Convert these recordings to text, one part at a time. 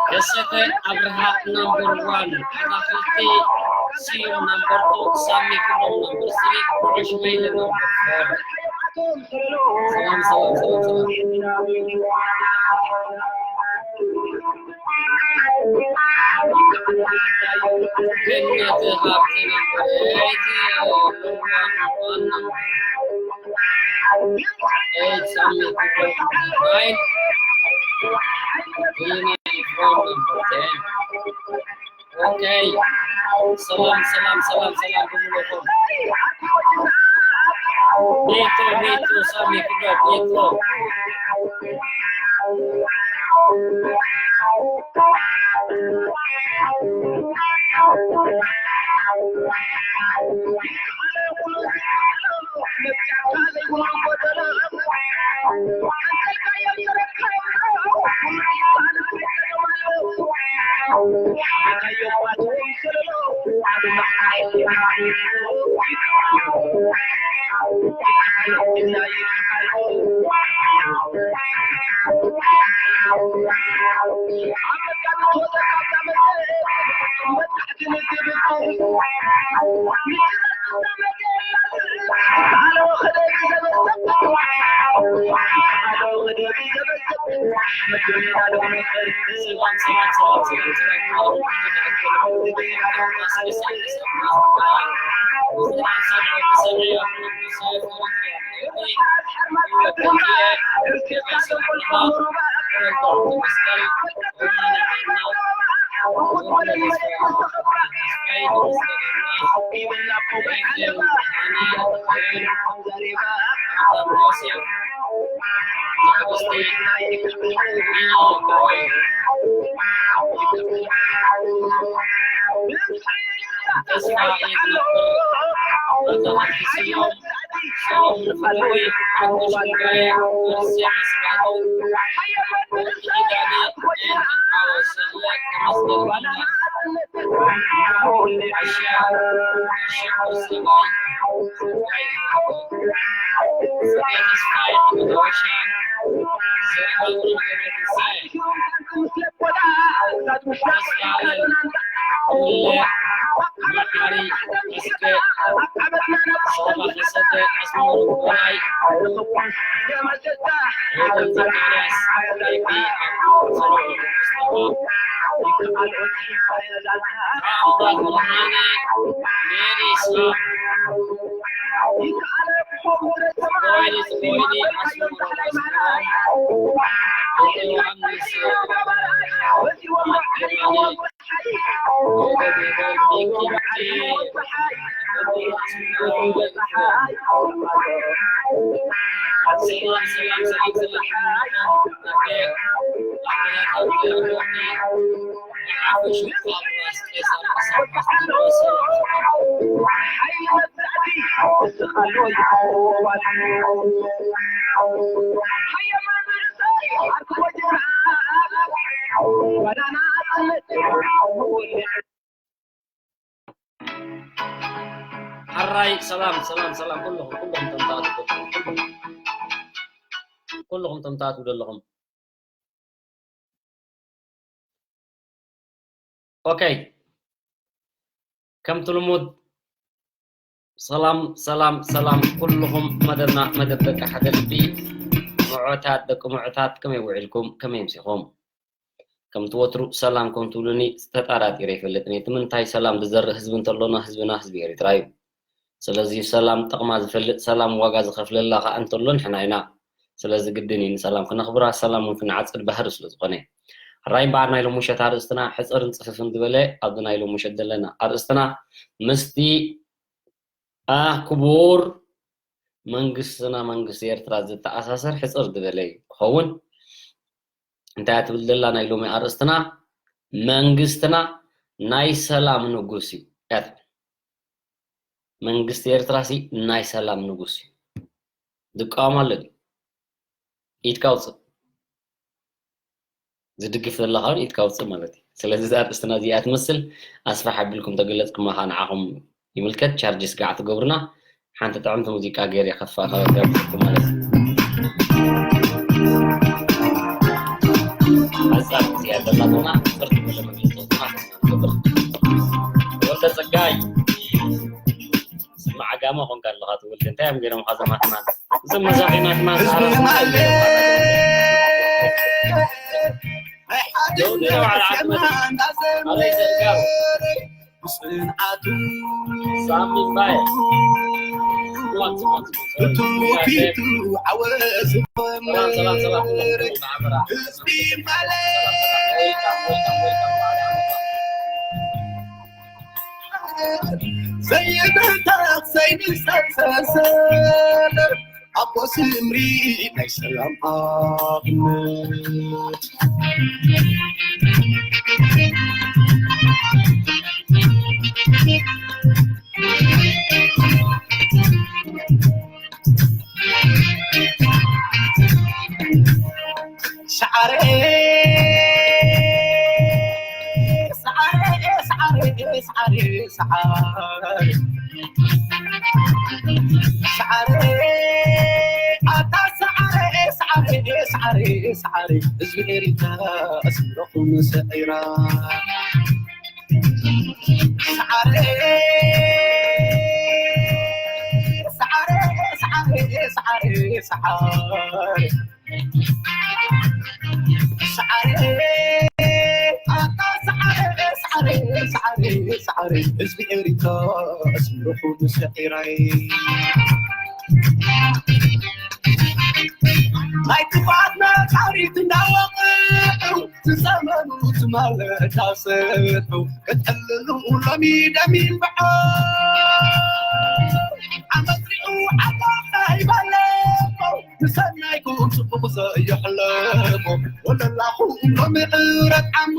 ከሰተ ኣብርሃ ናምበር ዋን፣ ኣታኽልቲ ስዩም ናምበር ቱ፣ ሳሚ ክብሮም ናምበር ስሪ፣ ኩዕሽ መይለ ናምበር ፎር። ሰላም፣ ሰላም፣ ሰላም፣ ሰላም። ገነት ሃብተ ናምበር ኤይት፣ ኤይት፣ ሳሚ ክብሮም ናምበር ናይን፣ ሪና ክብሮም ናምበር ቴን። ኦኬ። ሰላም፣ ሰላም፣ ሰላም፣ ሰላም፣ ብሙሉኹም። ቤቶ፣ ቤቶ፣ ሳሚ ክብረት፣ ቤቶ። ሕራይ ሰላም ሰላም ሰላም፣ ኩልኹም ኩልኹም ተምታቱ ኩልኹም ተምታቱ ዘለኹም። ኦኬ፣ ከምቲ ልሙድ ሰላም ሰላም ሰላም ኩልኹም መደብና፣ መደብ ደቂ ሓደርቲ ምዑታት፣ ደቂ ምዑታት፣ ከመይ ውዒልኩም? ከመይ ኣምሲኹም? ከምቲ ወትሩ ሰላም ከም ትብሉኒ ተጣራጢረ ይፈልጥን እየ። እቲ ምንታይ ሰላም ዝዘርእ ህዝቢ እንተሎና፣ ህዝብና ህዝቢ ኤርትራ እዩ። ስለዚ ሰላም ጠቕማ ዝፈልጥ፣ ሰላም ዋጋ ዝኸፍለላ ከኣ እንተሎ ንሕና ኢና። ስለዚ ግድን እዩ ንሰላም ክነኽብራ፣ ሰላም እውን ክንዓጽድ ባህሪ ስለ ዝኾነ። ሕራይ እምበኣር ናይ ሎሚ ምሸት ኣርእስትና ሕጽርን ጽፍፍን ዝበለ ኣብዚ ናይ ሎሚ ምሸት ዘለና ኣርእስትና ምስቲ ኣ ክቡር መንግስትና መንግስቲ ኤርትራ ዝተኣሳሰር ሕጽር ዝበለ እዩ ክኸውን። እንታይ እያ ትብል ዘላ ናይ ሎሚ ኣርእስትና? መንግስትና ናይ ሰላም ንጉስ እዩ እያ ትብል። መንግስቲ ኤርትራ ሲ ናይ ሰላም ንጉስ እዩ። ዝቃወም ኣሎ ድዩ? ኢድካ ኣውጽእ። ዝድግፍ ዘሎ ካብ ኢድካ ውፅእ ማለት እዩ። ስለዚ እዛ ኣርእስትና እዚኣ ትመስል። ኣስፍሕ ኣቢልኩም ተገለፅኩማ ከዓ ንዓኹም ይምልከት። ቻርጅ ስጋዕ ትገብሩና። ሓንቲ ጥዕምቲ ሙዚቃ ገይር የኸፋ ካብ ጋብዘኩም ማለት እዩ። ሓፃር ግዜ ኣለናትና። ቅርብ ዝበለ መግለፂ ንገብር። ወልደ ፀጋይ ስማዕ ጋማ ኾንካ ኣለኻ ትብል። እንታይ እዮም ገይሮም ኻዘማትና? እዞም መዛኺናትና ህዝቢ ማለ ናይ ሓደ ደው ደው ዓላ ዓመት ኣበይ ዘርጋው? ብፅንዓቱ ሳሚ ባይ። ብትውፊቱ ዓወት ሰላም፣ ሰላም፣ ሰላም። ህዝቢ ማለ ዘይብታኽ ዘይንሰሰሰል ኣቦ ስምሪ ናይ ሰላም ኣብነት። ሰዓረ፣ ሰዓረ፣ ሰዓረ፣ ሰዓረ፣ ሰዓረ፣ ሰዓረ፣ ኣታ ሰዓረ፣ ሰዓረ፣ ሰዓረ፣ ሰዓረ፣ ህዝቢ ኤሪትራ ኣስምረኹም ሰዒራ። ሰዓረ፣ ሰዓረ፣ ሰዓረ፣ ሰዓረ፣ ሰዓረ፣ ኣታ ሰዓረ፣ ሰዓረ፣ ሰዓረ፣ ሰዓረ፣ ህዝቢ ኤሪትራ ኣስምረኹም ሰዒራይ። ናይ ጥፍኣት ነጋሪት እንዳወቕዑ ዝዘመኑ ትማል እንዳሰርሑ ክጥልሉ ሎሚ ደም ይንብዖ። ዓመት ሪኡ ዓወት ኣይበለቆ ንሰናይኩም ጽቡቕ ዘየሕለፎ ወለላኹም ሎሚ ዕረት ዓሞ።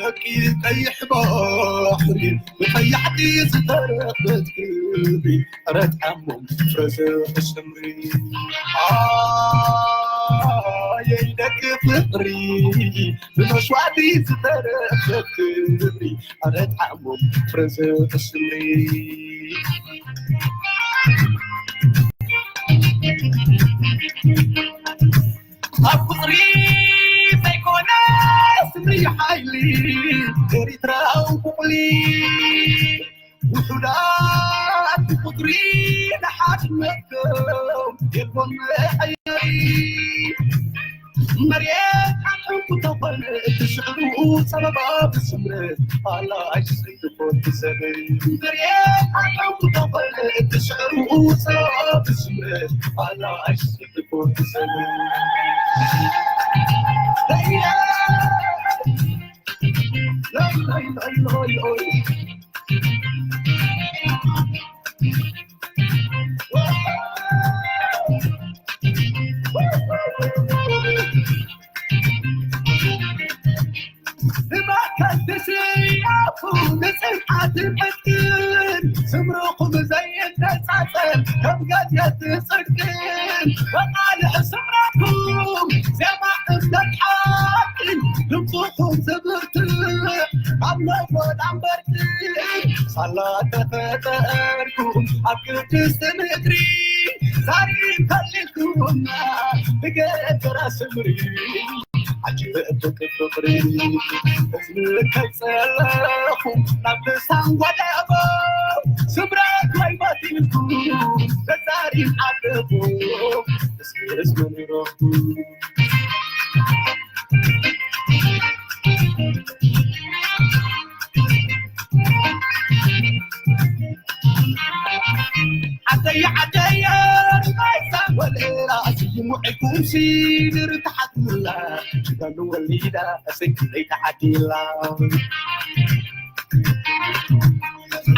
ደቂ ቀይሕ ባሕሪ ብቐያሕቲ ዝተረኽበት ክብሪ ረጣሞም ፍረ ዘርኢ ስምሪ። ኣየይ ደቂ ፍቕሪ ብመስዋእቲ ዝተረኽበት ክብሪ ረጣሞም ፍረ ዘርኢ ስምሪ። ኣብ ቁጽሪ ዘይኮነ ስምሪ ሓይሊ ኤሪትራዊ ቁቕሊ ውሑዳት ብቁጽሪ ንሓድነቶም የልቦም መሐየሪ። መሬት ዓንዑ ተኾነ እቲ ሽዕሩ ጸበባ ብስምረት ኣላ ኣይስሕልፎ ትሰበይ። መሬት ዓንዑ ተኾነ እቲ ሽዕሩ ጸበባ ብስምረት ኣላ ኣይስሕልፎ ትሰበይ። ብማእከል ትስያፉ ንጽንዓትን ዕጥቅን ስምርኹም ዘይነጻጸል ከም ገድየት ጽድቅን በቓልዕ ስምረኩም ዜማ እምነት ሓቅን ድምፅኹም ዝብርትዕ ካብ ነጎዳ እምበርትዕ ሳላ ተፈጠርኩም ኣብ ቅድስቲ ምድሪ ዛሪብ ከሊልኩምና ብገደራ ስምሪ ዓጅበ ደቂ ፍቕሪ እዝኒ ከይጸለኹም ናብ ልሳን ጎደቦ ስምረት ወይ ባቲልኩም ተዛሪብ ኣለኹ እስኪ እስመ ንረኹ። ዓደየ ዓደየ ሪባይሳ ወልራ ስይሙ ዕልኩም ሲድር ተሓትሙላ ጅጋኑ ወሊዳ እሰይ ክንደይ ተዓዲላ።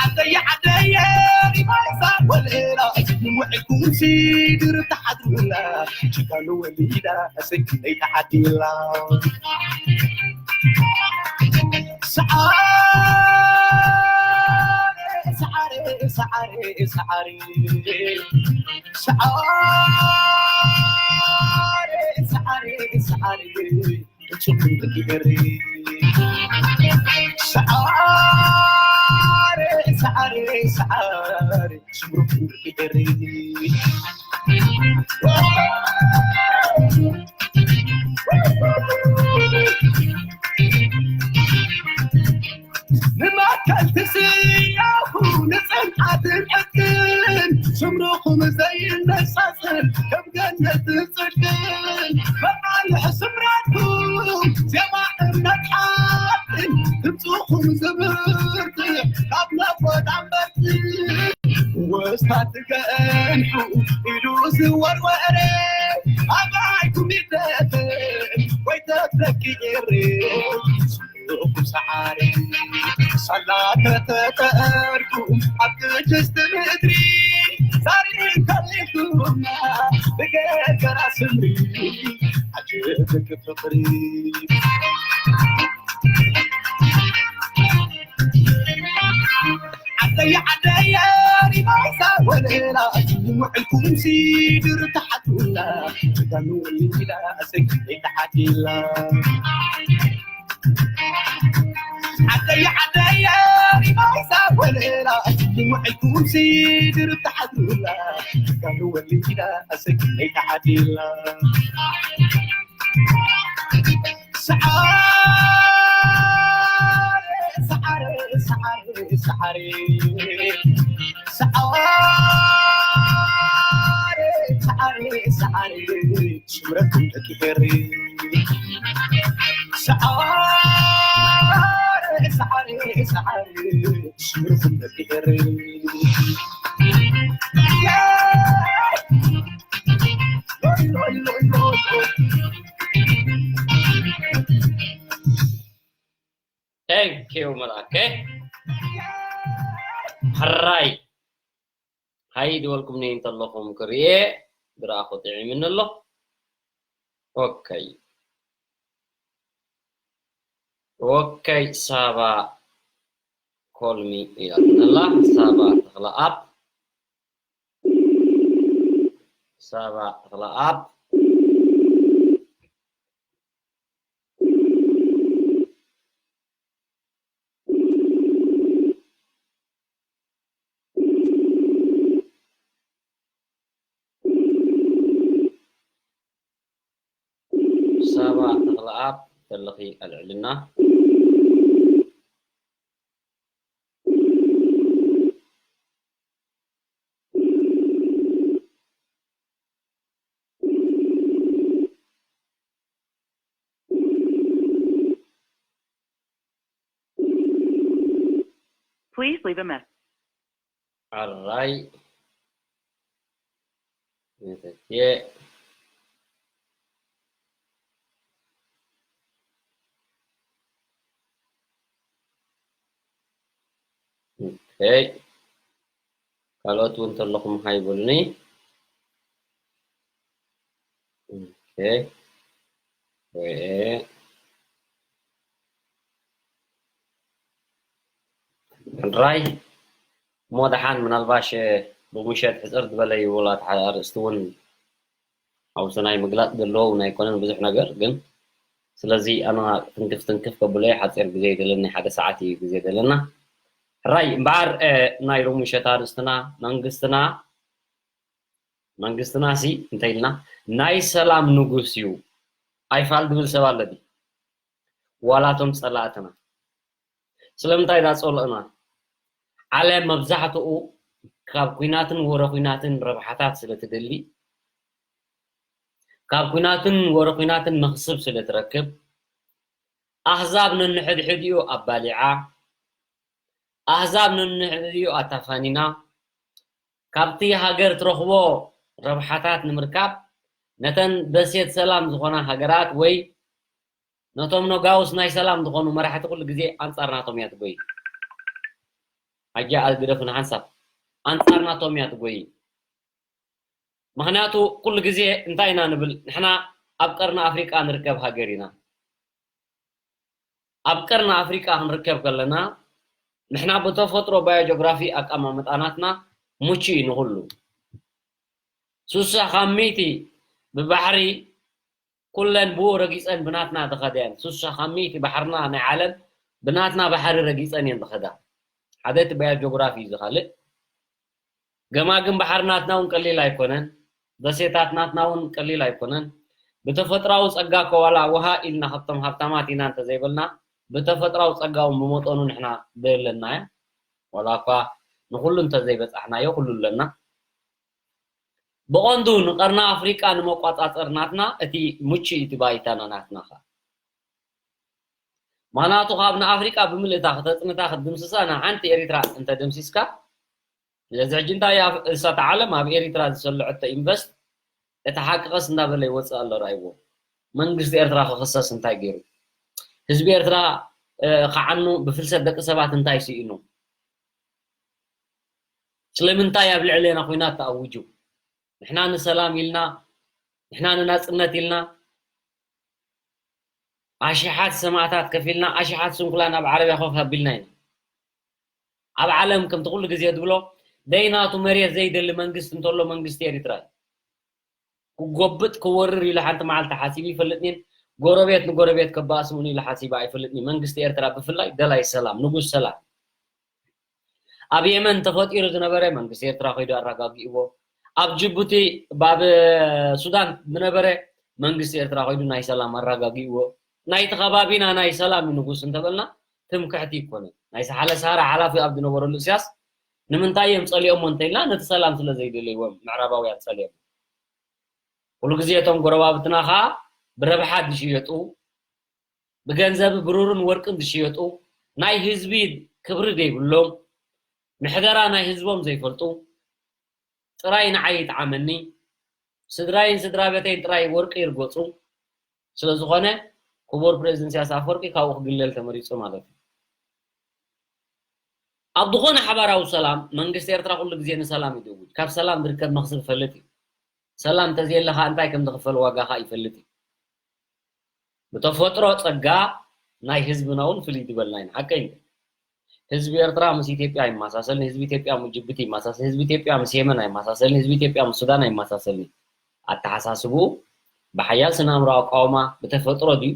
ዓደየ ዓደየ ሪባይሳ ወልራ ስይሙ ዕልኩም ሲድር ተሓትሙላ ጅጋኑ ወሊዳ እሰይ ክንደይ ተዓዲላ። ሰዓረ ሰዓረ ሰዓረ ሰዓረ ሰዓረ ሰዓሪ፣ ሰዓሪ፣ ሰዓሪ፣ ሰዓሪ፣ ስምሩ ክንዲ ኤሪ። ንማእከል ትስያኹ ንጽንዓትን ዕጥቅን፣ ስምርኹም ዘይነጻጸል ከም ገነት ጽድቅን፣ መቓልሕ ስምረትኩም ዜማ እምነት ሓቅን፣ ድምጽኹም ዝብርትዕ ካብ ነጎዳ መርትዕ። ወስታት ገንሑ ኢሉ ዝወርወረ፣ ኣባይኩም ይደፈን ወይ ተፍለኪ ኤሬ። ስምርኹም ሰዓሪ፣ ሳላ ከተጠርኩም ኣብ ቅድስቲ ምድሪ፣ ዛሪ ከሊልኩምና ብገርገራ ስምሪ፣ ዓጀብ ፍቕሪ። ዓደየ ዓደየ ሪማይሳ ወለላ፣ ውዕልኩም ሲድር ተሓቱላ፣ ተጋኑ ወሊዳ ሰጊደ ተሓቲላ። ዓደየ ዓደየ ሪማይሳ ወለላ፣ ውዕልኩም ሲድር ተሓቱላ፣ ተጋኑ ወሊዳ ሰጊደ ተሓቲላ። ሰዓሪ፣ ሰዓሪ፣ ሰዓሪ፣ ሰዓሪ፣ ሰዓሪ፣ ሰዓሪ፣ ሰዓሪ፣ ስምረኩም ደቂ ኤሪ። ሰዓሪ፣ ሰዓሪ፣ ሰዓሪ፣ ስምረኩም ደቂ ኤሪ። Thank you፣ መልኣከ። ሕራይ። ሃይ ድበልኩምኒ እንተለኹም ክርኤ፣ ብረኣኹ ጥዒምኒ ኣሎ። ኦከይ። ኦከይ፣ ሳባ ኮልሚ ኢላትና ኣላ። ሳባ ተኽለኣብ። ሳባ ተኽለኣብ። ሳባ ተኽለኣብ ተለኺ ኣልዕልና። Please leave a message. ኣራይ። መተትየ። ኦኬ። ካልኦት እውን እንተለኹም ሃይ በሉኒ። ኦኬ። ወይ ሕራይ እሞ ደሓን ምናልባሽ ብምሸት ሕፅር ዝበለ ይብላ ኣርእስቲ እውን ኣብዚ ናይ ምግላፅ ዘለዎ እውን ኣይኮነን ብዙሕ ነገር ግን ስለዚ ኣነ ትንክፍ ትንክፍ ከብሎ እየ ሓፂር ግዜ ይደለኒ ሓደ ሰዓት እዩ ግዜ ደለና ሕራይ እምበኣር ናይ ሎሚ ምሸት ኣርእስትና መንግስትና መንግስትና ሲ እንታይ ኢልና ናይ ሰላም ንጉስ እዩ ኣይፋል ዝብል ሰብ ኣሎ ድዩ ዋላቶም ፀላእትና ስለምንታይ ዳፀልኡና ዓለም መብዛሕትኡ ካብ ኲናትን ወረ ኲናትን ረብሓታት ስለ ትደሊ ካብ ኲናትን ወረ ኲናትን መኽስብ ስለ ትረክብ ኣህዛብ ነንሕድሕዲኡ ኣባሊዓ ኣህዛብ ነንሕድሕዲኡ ኣታፋኒና ካብቲ ሃገር ትረኽቦ ረብሓታት ንምርካብ ነተን ደሴት ሰላም ዝኾና ሃገራት ወይ ነቶም ነጋውስ ናይ ሰላም ዝኾኑ መራሕቲ ኩሉ ግዜ ኣንጻር ናቶም እያ ትጎይ። ኣጃ ኣልግደፉ ንሓንሳብ ኣንጻር ናቶም እያ ትጎይ። ምኽንያቱ ኩሉ ግዜ እንታይ ኢና ንብል ንሕና ኣብ ቀርኒ ኣፍሪቃ ንርከብ ሃገር ኢና። ኣብ ቀርኒ ኣፍሪቃ ክንርከብ ከለና ንሕና ብተፈጥሮ ባዮጆግራፊ ኣቀማምጣ ናትና ምቹ እዩ ንኹሉ። ስሳ ካብ ሚእቲ ብባሕሪ ኩለን ብኡ ረጊፀን ብናትና ዝኸዳ እየን። ስሳ ካብ ሚእቲ ባሕርና ናይ ዓለም ብናትና ባሕሪ ረጊፀን እየን ዝኸዳ። ሓደ እቲ ባዮ ጂኦግራፊ እዩ። ዝኻልእ ገማግም ባሕሪ ናትና እውን ቀሊል ኣይኮነን። ደሴታት ናትና እውን ቀሊል ኣይኮነን። ብተፈጥራዊ ጸጋ ከዋላ ውሃ ኢልና ካብቶም ሃብታማት ኢና እንተዘይበልና፣ ብተፈጥራዊ ጸጋ እውን ብመጠኑ ንሕና ደለና እያ። ዋላ እኳ ንኹሉ እንተዘይበጻሕናዮ፣ ኩሉ ኣለና። ብቐንዱ ንቀርኒ ኣፍሪቃ ንመቋጻጸር ናትና እቲ ምቹ እዩ፣ እቲ ባይታና ናትና ኸኣ። ምኽንያቱ ካብ ንኣፍሪቃ ብምልእታ ክተጽንታ ክትድምስሳ ንሓንቲ ኤሪትራ እንተደምሲስካ፣ ስለዚ ሕጂ እንታይ እያ እሳት ዓለም ኣብ ኤሪትራ ዝሰልዐቶ ኢንቨስት እቲ ሓቂ ቀስ እንዳበለ ይወፅእ ኣሎ። ራይዎ መንግስቲ ኤርትራ ክኽሰስ እንታይ ገይሩ? ህዝቢ ኤርትራ ክዓኑ ብፍልሰት ደቂ ሰባት እንታይ ስኢኑ? ስለምንታይ ኣብ ልዕሌና ኩናት ተኣውጁ? ንሕና ንሰላም ኢልና፣ ንሕና ንናጽነት ኢልና ኣሽሓት ሰማእታት ከፊልና ኣሽሓት ስንኩላን ኣብ ዓረብያ ኮፍ ኣቢልና ኢና። ኣብ ዓለም ከምቲ ኩሉ ግዜ ዝብሎ ደይናቱ መሬት ዘይደሊ መንግስቲ እንተሎ መንግስቲ ኤሪትራ እዩ። ክጎብጥ ክወርር ኢሉ ሓንቲ መዓልቲ ሓሲቡ ይፈልጥኒን ጎረቤት ንጎረቤት ከባእስውን ኢሉ ሓሲቡ ኣይፈልጥኒ። መንግስቲ ኤርትራ ብፍላይ ደላይ ሰላም፣ ንጉስ ሰላም። ኣብ የመን ተፈጢሩ ዝነበረ መንግስቲ ኤርትራ ከይዱ ኣረጋጊእዎ። ኣብ ጅቡቲ ኣብ ሱዳን ዝነበረ መንግስቲ ኤርትራ ከይዱ ናይ ሰላም ኣረጋጊእዎ። ናይቲ ከባቢና ናይ ሰላም እዩ ንጉስ እንተበልና ትምክሕቲ ይኮነ። ናይ ሳሕለ ሳራ ሓላፊ ኣብ ዝነበረሉ እስያስ ንምንታይ እዮም ጸሊኦሞ እንተኢልና ነቲ ሰላም ስለ ዘይደለይዎም ምዕራባውያን ጸሊኦም። ኩሉ ግዜ እቶም ጎረባብትና ኸኣ ብረብሓ ዝሽየጡ ብገንዘብ ብሩርን ወርቅን ዝሽየጡ ናይ ህዝቢ ክብሪ ዘይብሎም ምሕደራ ናይ ህዝቦም ዘይፈልጡ ጥራይ ንዓይ ይጥዓመኒ ስድራይን ስድራ ቤተይን ጥራይ ወርቂ ይርገጹ። ስለ ዝኾነ ክቡር ፕሬዚደንት ኢሳያስ ኣፈወርቂ ካብኡ ክግለል ተመሪጹ ማለት እዩ። ኣብ ዝኾነ ሓባራዊ ሰላም መንግስቲ ኤርትራ ኩሉ ግዜ ንሰላም ይድውጅ። ካብ ሰላም ዝርከብ መኽስብ ይፈልጥ እዩ። ሰላም እንተዘየለ ከዓ እንታይ ከም ዝኽፈል ዋጋ ከዓ ይፈልጥ እዩ። ብተፈጥሮ ጸጋ ናይ ህዝብና እውን ፍልይ ዝበልና ኢና። ሓቀይ ህዝቢ ኤርትራ ምስ ኢትዮጵያ ይመሳሰልን ህዝቢ ኢትዮጵያ ምስ ጅቡቲ ይመሳሰልን ህዝቢ ኢትዮጵያ ምስ የመን ኣይመሳሰልን ህዝቢ ኢትዮጵያ ምስ ሱዳን ኣይመሳሰልን። ኣተሓሳስብኡ ብሓያል ስነ ኣእምሮ ኣቃውማ ብተፈጥሮ ድዩ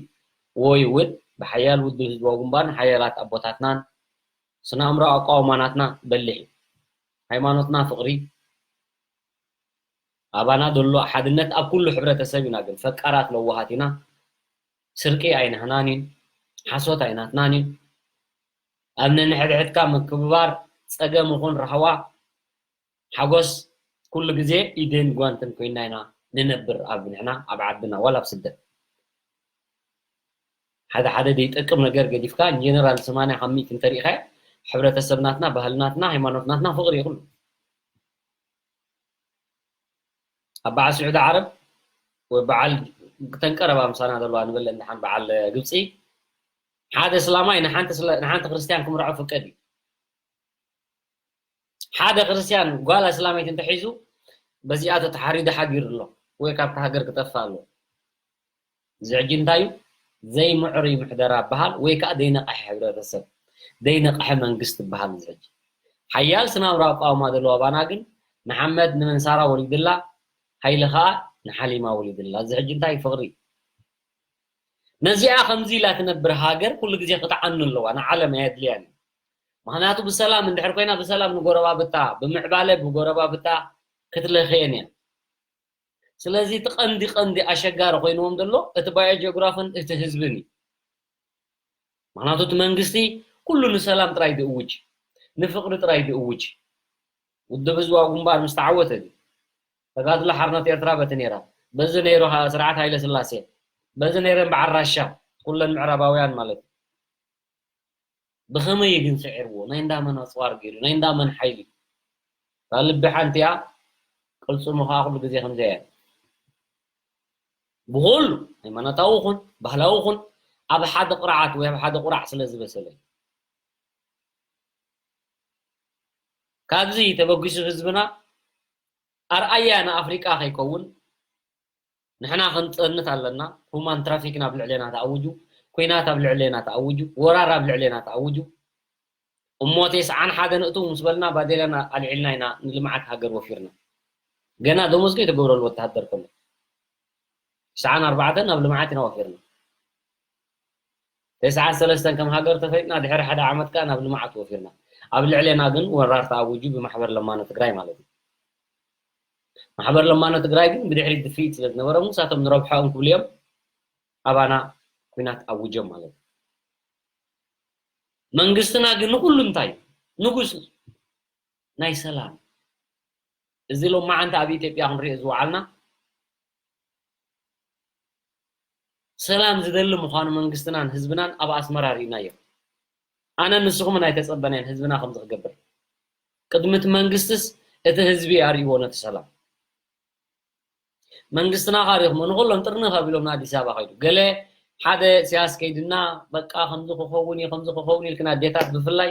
ወይ እውን ብሓያል ውድብ ህዝባዊ ግንባርን ሓያላት ኣቦታትናን ስነ ኣእምሮ ኣቃውማ ናትና በሊሕ እዩ። ሃይማኖትና ፍቕሪ ኣባና ዘሎ ሓድነት ኣብ ኩሉ ሕብረተሰብ ኢና ግን ፈቃራት ለዋሃት ኢና። ስርቂ ኣይናህናን እዩ። ሓሶት ኣይናትናን እዩ። ኣብ ነንሕድሕድካ ምክብባር ጸገም ይኹን ራህዋ ሓጎስ ኩሉ ግዜ ኢድን ጓንትን ኮይና ኢና ንነብር ኣብ ንሕና ኣብ ዓድና ዋላ ኣብ ስደት ሓደ ሓደ ዘይጠቅም ነገር ገዲፍካ ጀነራል ሰማንያ ካብ ሚእቲ እንተሪኢኻ ሕብረተሰብ ናትና ባህሊ ናትና ሃይማኖት ናትና ፍቕሪ ይኹን ኣብ በዓል ስዑዲ ዓረብ ወይ በዓል ተንቀረባ ምሳና ዘለዋ ንበለ እንድሓን በዓል ግብፂ ሓደ እስላማይ ንሓንቲ ክርስትያን ክምርዖ ፍቀድ እዩ ሓደ ክርስትያን ጓል ኣስላመይት እንተሒዙ በዚኣ ተተሓሪዱ ሓጊሩ ኣሎ ወይ ካብቲ ሃገር ክጠፍእ ኣሎ። እዚ ሕጂ እንታይ እዩ? ዘይምዕሩይ ምሕደራ በሃል ወይ ከዓ ዘይነቕሐ ሕብረተሰብ፣ ዘይነቕሐ መንግስቲ በሃል እዚ ሕጂ። ሓያል ስናብራ ኣቃውማ ዘለዎ ኣባና ግን ንሓመድ ንመንሳራ ወሊድላ፣ ሃይለ ከዓ ንሓሊማ ወሊድላ። እዚ ሕጂ እንታይ ፍቕሪ? ነዚኣ ከምዚ ኢላ ትነብር ሃገር ኩሉ ግዜ ክትዓኑ ኣለዋ፣ ንዓለም ኣየድልያን እዩ። ምኽንያቱ ብሰላም እንድሕር ኮይና ብሰላም ንጎረባብታ ብምዕባለ ብጎረባብታ ክትለኽየን እያ። ስለዚ እቲ ቀንዲ ቀንዲ ኣሸጋሪ ኮይንዎም ዘሎ እቲ ባዮ ጂኦግራፍን እቲ ህዝብን እዩ። ምኽንያቱ እቲ መንግስቲ ኩሉ ንሰላም ጥራይ ዝእውጅ፣ ንፍቕሪ ጥራይ ዝእውጅ። ውድብ ህዝባዊ ግንባር ምስ ተዓወተ እዩ። ተጋድሎ ሓርነት ኤርትራ በቲ ነይራ። በዚ ነይሩ ስርዓት ሃይለ ስላሴ። በዚ ነይረን በዓል ራሻ ኩለን ምዕራባውያን ማለት እዩ። ብኸመይ ግን ስዒርዎ ናይ እንዳመን ኣፅዋር ገይሩ ናይ እንዳመን ሓይሊ እታ ልቢ ሓንቲ እያ ቅልፅሙ ከዓ ኩሉ ግዜ ከምዚ እያ ብኩሉ ሃይማኖታዊ ኹን ባህላዊ ኹን ኣብ ሓደ ቁርዓት ወይ ኣብ ሓደ ቁራዕ ስለ ዝበሰለ ካብዚ ተበጊሱ ህዝብና ኣርኣያ ንኣፍሪቃ ከይከውን ንሕና ክንጠንት ኣለና። ሁማን ትራፊክ ናብ ልዕሌና ተኣውጁ፣ ኩናት ኣብ ልዕሌና ተኣውጁ፣ ወራር ኣብ ልዕሌና ተኣውጁ። እሞ ተስዓን ሓደን እቱ ምስ በልና ባዴላና ኣልዒልና ኢና ንልምዓት ሃገር ወፊርና። ገና ደሞዝ ከይተገብረሉ ወተሃደር ከሎ ትስዓን ኣርባዕተን ናብ ልምዓት ኢና ወፊርና። ተስዓን ሰለስተን ከም ሃገር ተፈሊጥና፣ ድሕሪ ሓደ ዓመት ከኣ ናብ ልምዓት ወፊርና። ኣብ ልዕሌና ግን ወራር ተኣዊጁ ብማሕበር ለማኖ ትግራይ ማለት እዩ። ማሕበር ለማኖ ትግራይ ግን ብድሕሪት ድፍኢት ስለ ዝነበሮም ንሳቶም ንረብሖኦም ክብሉ እዮም ኣባና ኲናት ኣዊጆም ማለት እዩ። መንግስትና ግን ንኹሉ እንታይ እዩ? ንጉስ ናይ ሰላም። እዚ ሎማዓንቲ ኣብ ኢትዮጵያ ክንሪኦ ዝወዓልና ሰላም ዝደሊ ምዃኑ መንግስትናን ህዝብናን ኣብ ኣስመራ ርኢናዮ። ኣነን ንስኹምን ኣይተጸበናዮን ህዝብና ከምዚ ክገብር። ቅድሚ እቲ መንግስትስ እቲ ህዝቢ ኣርእይዎ ነቲ ሰላም። መንግስትና ካሪኹሞ ንኹሎም ጥርንፍ ኣቢሎም ንኣዲስ ኣበባ ከይዱ። ገለ ሓደ ኢሳያስ ከይድና በቃ ከምዚ ክኸውን እዩ፣ ከምዚ ክኸውን እዩ ኢልክን ኣዴታት ብፍላይ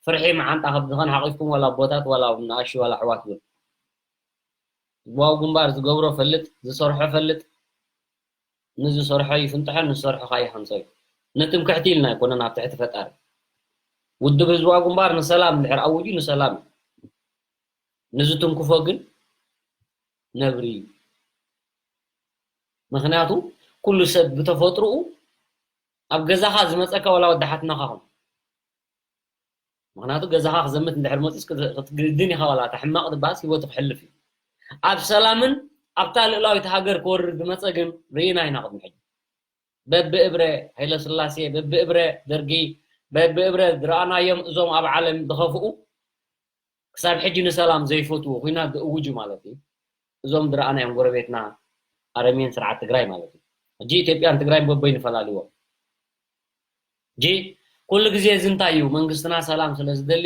ፍርሒ መዓንጣ ከብድኸን ሓቂፍኩም ዋላ ኣቦታት ዋላ ንኣሹ ዋላ ኣሕዋት እውን። ህዝባዊ ግንባር ዝገብሮ ፈልጥ፣ ዝሰርሖ ፈልጥ፣ ንዝሰርሖ ይፍንጥሖ፣ ንዝሰርሖ ከዓ ይሃንጾ እዩ። ንትምክሕቲ ኢልና ኣይኮነን ኣብ ትሕቲ ፈጣሪ። ውድብ ህዝባዊ ግንባር ንሰላም እንድሕር ኣውጁ ንሰላም እዩ። ንዝትንክፎ ግን ነብሪ እዩ። ምኽንያቱ ኩሉ ሰብ ብተፈጥሮኡ ኣብ ገዛኻ ዝመጸካ ዋላ ወዲ ሓትናኻ ኹን። ምኽንያቱ ገዛኻ ክዘምት እንድሕር መጺስ ክት-፣ ክትግድን ኢኻ ዋላ እታ ሕማቕ ድባስ ህይወቱ ክሕልፍ እዩ። ኣብ ሰላምን ኣብታ ልእላዊት ሃገር ክወርድ ዝመጸ ግን ርኢና ኢና ቅድሚ ሕጂ። በብእብረ ሃይለስላሴ፣ በብእብረ ደርጊ፣ በብእብረ ዝረኣናዮም እዞም ኣብ ዓለም ዝኸፍኡ ክሳብ ሕጂ ንሰላም ዘይፈትዉ ኲናት ዝእውጁ ማለት እዩ። እዞም ዝረኣናዮም ጎረቤትና ኣረሜን ስርዓት ትግራይ ማለት እዩ። ሕጂ ኢትዮጵያን ትግራይን በበይኑ ፈላልይዎም። ሕጂ ኩሉ ግዜ እዚ እንታይ እዩ? መንግስትና ሰላም ስለ ዝደሊ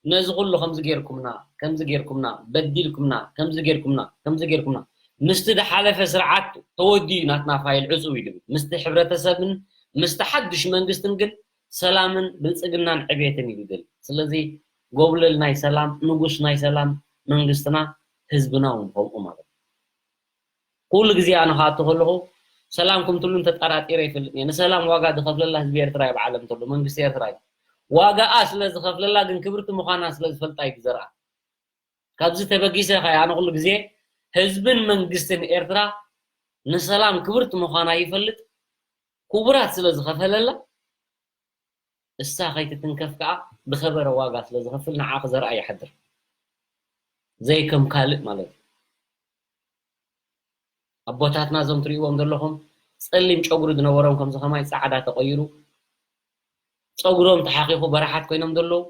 ነዚ ኩሉ ከምዚ ጌርኩምና፣ ከምዚ ጌርኩምና፣ በዲልኩምና፣ ከምዚ ጌርኩምና፣ ከምዚ ጌርኩምና። ምስቲ ዝሓለፈ ስርዓት ተወዲኡ ናትና ፋይል ዕጹው እዩ ዝብል። ምስቲ ሕብረተሰብን ምስቲ ሓድሽ መንግስትን ግን ሰላምን ብልጽግናን ዕቤትን እዩ ዝደሊ። ስለዚ ጎብለል ናይ ሰላም፣ ንጉስ ናይ ሰላም መንግስትና ህዝብና እውን ከምኡ ማለት እዩ። ኩሉ ግዜ ኣነ ክኣቱ ከለኹ ሰላም ከም ትብሉን ተጠራጢረ ይፈልጥ እየ። ንሰላም ዋጋ ዝኸፍለላ ህዝቢ ኤርትራ እዩ ኣብ ዓለም ተሎ፣ መንግስቲ ኤርትራ እዩ። ዋጋኣ ስለ ዝኸፍለላ ግን ክብርቲ ምዃና ስለ ዝፈልጣ እዩ ዝዘርኣ። ካብዚ ተበጊሰ ኸኣ ኣነ ኩሉ ግዜ ህዝብን መንግስትን ኤርትራ ንሰላም ክብርቲ ምዃና ይፈልጥ፣ ክቡራት ስለ ዝኸፈለላ እሳ ከይትትንከፍ ከኣ ብኸበረ ዋጋ ስለ ዝኸፍል ንዓ ክዘርኣ ይሓድር። ዘይከም ካልእ ማለት እዩ። ኣቦታትና እዞም ትርእይዎም ዘለኹም ጸሊም ጨጉሪ ዝነበሮም ከምዚ ከማይ ጻዕዳ ተቐይሩ፣ ጸጉሮም ተሓኺኹ በረሓት ኮይኖም ዘለዉ፣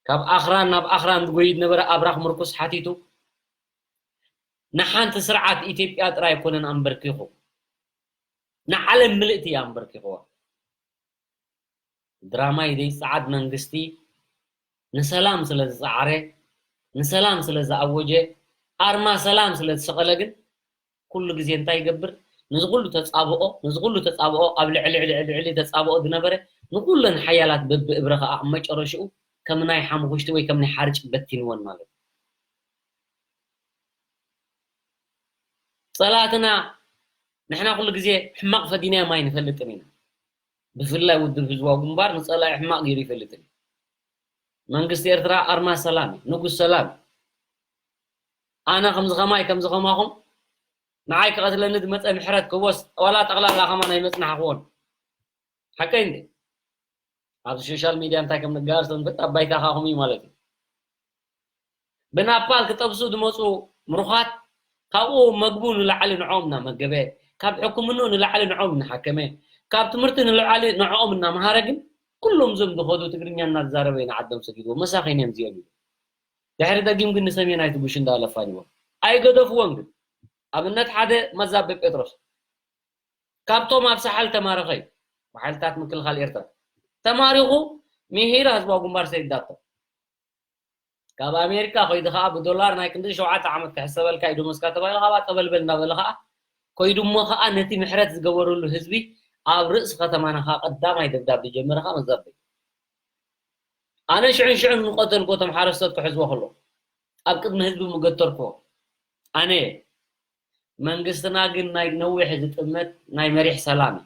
ካብ ኣኽራን ናብ ኣኽራን ዝጎይድ ነበረ ኣብራኽ ምርኩስ ሓቲቱ፣ ንሓንቲ ስርዓት ኢትዮጵያ ጥራይ ኣይኮነን ኣንበርኪኹ፣ ንዓለም ምልእቲ እዩ ኣንበርኪኹዋ። ድራማይ ዘይጸዓድ መንግስቲ ንሰላም ስለ ዝጸዓረ፣ ንሰላም ስለ ዝኣወጀ፣ ኣርማ ሰላም ስለ ዝሰቐለ ግን ኩሉ ግዜ እንታይ ይገብር? ነዚ ኩሉ ተጻብኦ፣ ነዚ ኩሉ ተጻብኦ ኣብ ልዕሊ ልዕሊ ልዕሊ ተጻብኦ ዝነበረ ንኩለን ሓያላት በብእብረ ከኣ ኣብ መጨረሽኡ ከም ናይ ሓሙኽሽቲ ወይ ከም ናይ ሓርጭ በቲንወን ማለት እዩ። ጸላእትና ንሕና ኩሉ ግዜ ሕማቕ ፈዲናዮም ኣይንፈልጥን ኢና። ብፍላይ ውድብ ህዝባዊ ግንባር ንጸላኢ ሕማቕ ገይሩ ይፈልጥን እዩ። መንግስቲ ኤርትራ ኣርማ ሰላም እዩ፣ ንጉስ ሰላም እዩ። ኣነ ከምዚ ከማይ ከምዚ ከማኹም ንዓይ ክቐትለኒ ዝመጸ ምሕረት ክቦስ ዋላ ጠቕላላ ከማን ኣይመጽናሕክዎን። ሓቀይ እንዴ? ኣብዚ ሶሻል ሚድያ እንታይ ከም ንጋር ሰንበት ኣብ ባይታ ካኹም እዩ ማለት እዩ። ብናፓል ክጠብሱ ዝመፁ ምሩኻት ካብኡ መግቡ ንላዕሊ ንዕኦም እናመገበ፣ ካብ ሕክምንኡ ንላዕሊ ንዕኦም እናሓከመ፣ ካብ ትምህርቲ ንላዕሊ ንዕኦም እናምሃረ ግን ኩሎም እዞም ዝኸዱ ትግርኛ እናተዛረበ እዩ ንዓዶም ሰዲድዎ። መሳኺን እዮም እዚኦም ኢሉ። ድሕሪ ደጊም ግን ንሰሜን ኣይትጉሽ እንዳበለ ኣፋንይዎም። ኣይገደፍዎን ግን ኣብነት ሓደ መዛበ ጴጥሮስ ካብቶም ኣብ ሳሕል ተማረኸ እዩ። ብሓይልታት ምክልኻል ኤርትራ ተማሪኹ ምሂር ህዝባዊ ግንባር ሰዲዳቶ። ካብ ኣሜሪካ ከይዱ ከዓ ብዶላር ናይ ክንዲ ሸውዓተ ዓመት ክሕሰበልካ እዩ ደሞዝካ ተባሂሉ ካብኣ ጠበልበል እናበለ ከዓ ከይዱ እሞ ከዓ ነቲ ምሕረት ዝገበረሉ ህዝቢ ኣብ ርእሲ ከተማና ከዓ ቀዳማይ ደብዳብ ዝጀመረ ከዓ መዛበ እዩ። ኣነ ሽዑን ሽዑን ምቐተልኩ እቶም ሓረስቶት ክሕዝዎ ከሎ ኣብ ቅድሚ ህዝቢ ምገተርኩዎ ኣነ እየ። መንግስትና ግን ናይ ነዊሕ ዝጥመት ናይ መሪሕ ሰላም እዩ።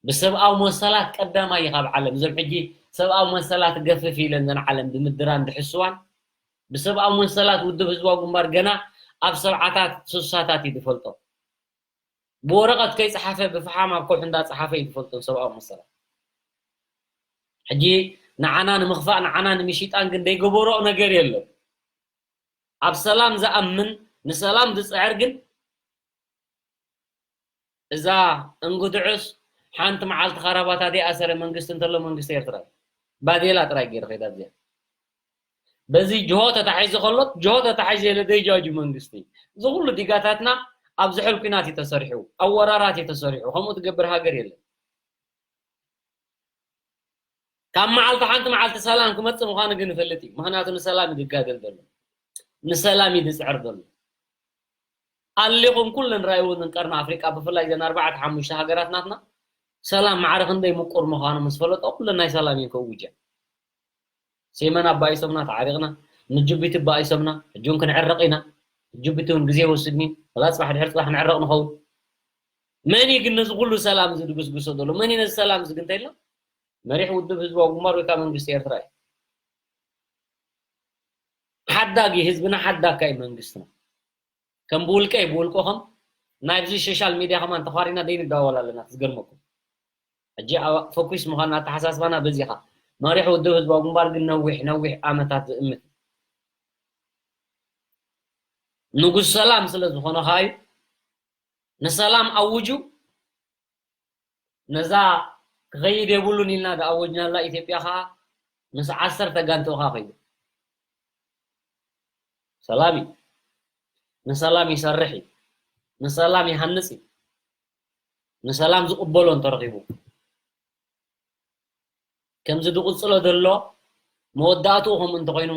ብሰብኣዊ መሰላት ቀዳማይ እዩ ካብ ዓለም። እዞም ሕጂ ሰብኣዊ መሰላት ገፍፍ ኢለን ዘን ዓለም ብምድራን ድሕስዋን ብሰብኣዊ መሰላት ውድብ ህዝባዊ ግንባር ገና ኣብ ሰብዓታት ስሳታት እዩ ዝፈልጦ። ብወረቐት ከይጸሓፈ ብፍሓም ኣብ ከውሒ እንዳጸሓፈ እዩ ዝፈልጦ ሰብኣዊ መሰላት። ሕጂ ንዓና ንምኽፋእ ንዓና ንምሽጣን ግን ዘይገበሮ ነገር የለን። ኣብ ሰላም ዝኣምን ንሰላም ዝጽዕር ግን እዛ እንጉድዕስ ሓንቲ መዓልቲ ካራባታ ዘይኣሰረ መንግስቲ እንተሎ መንግስቲ ኤርትራ እዩ። ባዴላ ጥራይ ገይሩ ከይዳ እዚኣ። በዚ ጅሆ ተታሒዙ ከሎ ጅሆ ተታሒዙ የለ ዘይጃጁ መንግስቲ። እዚ ኩሉ ዲጋታትና ኣብ ዝሕል ኩናት እዩ ተሰሪሑ፣ ኣብ ወራራት እዩ ተሰሪሑ። ከምኡ ትገብር ሃገር የለን። ካብ መዓልቲ ሓንቲ መዓልቲ ሰላም ክመጽእ ምዃኑ ግን ይፈልጥ እዩ። ምኽንያቱ ንሰላም እዩ ዝጋደል ዘሎ፣ ንሰላም እዩ ዝጽዕር ዘሎ። ኣሊኹም ኩለን ራእይዎ እዘን ቀርኒ ኣፍሪቃ ብፍላይ እዘን ኣርባዕተ ሓሙሽተ ሃገራት ናትና ሰላም ማዕረ ክንደይ ምቁር ምዃኑ ምስ ፈለጦ ኩለን ናይ ሰላም እየን ከእውጃ። ሴመን ኣባኢሶምና ተዓሪቕና፣ ንጅቡቲ ኣባኢሶምና፣ ሕጂ እውን ክንዕረቕ ኢና። ጅቡቲ እውን ግዜ ይወስድኒ፣ ወላ ጽባሕ ድሕሪ ጽባሕ ክንዕረቕ ንኸውን። መን እዩ ግን ነዚ ኩሉ ሰላም እዚ ድግስግሶ ዘሎ? መን እዩ ነዚ ሰላም እዚ ግን እንተኢልና? መሪሕ ውድብ ህዝባዊ ግንባር ወይ ከዓ መንግስቲ ኤርትራ እዩ። ሓዳጊ ህዝብና ሓዳካይ መንግስትና። ከም ብውልቀይ ብውልቆኸም ናይዚ ሶሻል ሚድያ ከማን ተዃሪና ዘይንደዋወል ኣለና። ትዝገርመኩም ሕጂ ፈኩስ ምዃንና ኣተሓሳስባና በዚኻ መሪሕ ውድብ ህዝባዊ ግንባር ግን ነዊሕ ነዊሕ ዓመታት ዝእምት ንጉስ ሰላም ስለ ዝኾነ ኸዓ እዩ። ንሰላም ኣውጁ። ነዛ ክኸይድ የብሉን ኢልና ዝኣወጅናላ ኢትዮጵያ ኸዓ ምስ ዓሰርተ ጋንትኡ ኸዓ ኸይዱ። ሰላም እዩ። ንሰላም ይሰርሕ እዩ። ንሰላም ይሃንጽ እዩ። ንሰላም ዝቕበሎ እንተረኺቡ። ከምዚ ዝቕጽሎ ዘሎ መወዳእትኡ ከምኡ እንተኾይኑ፣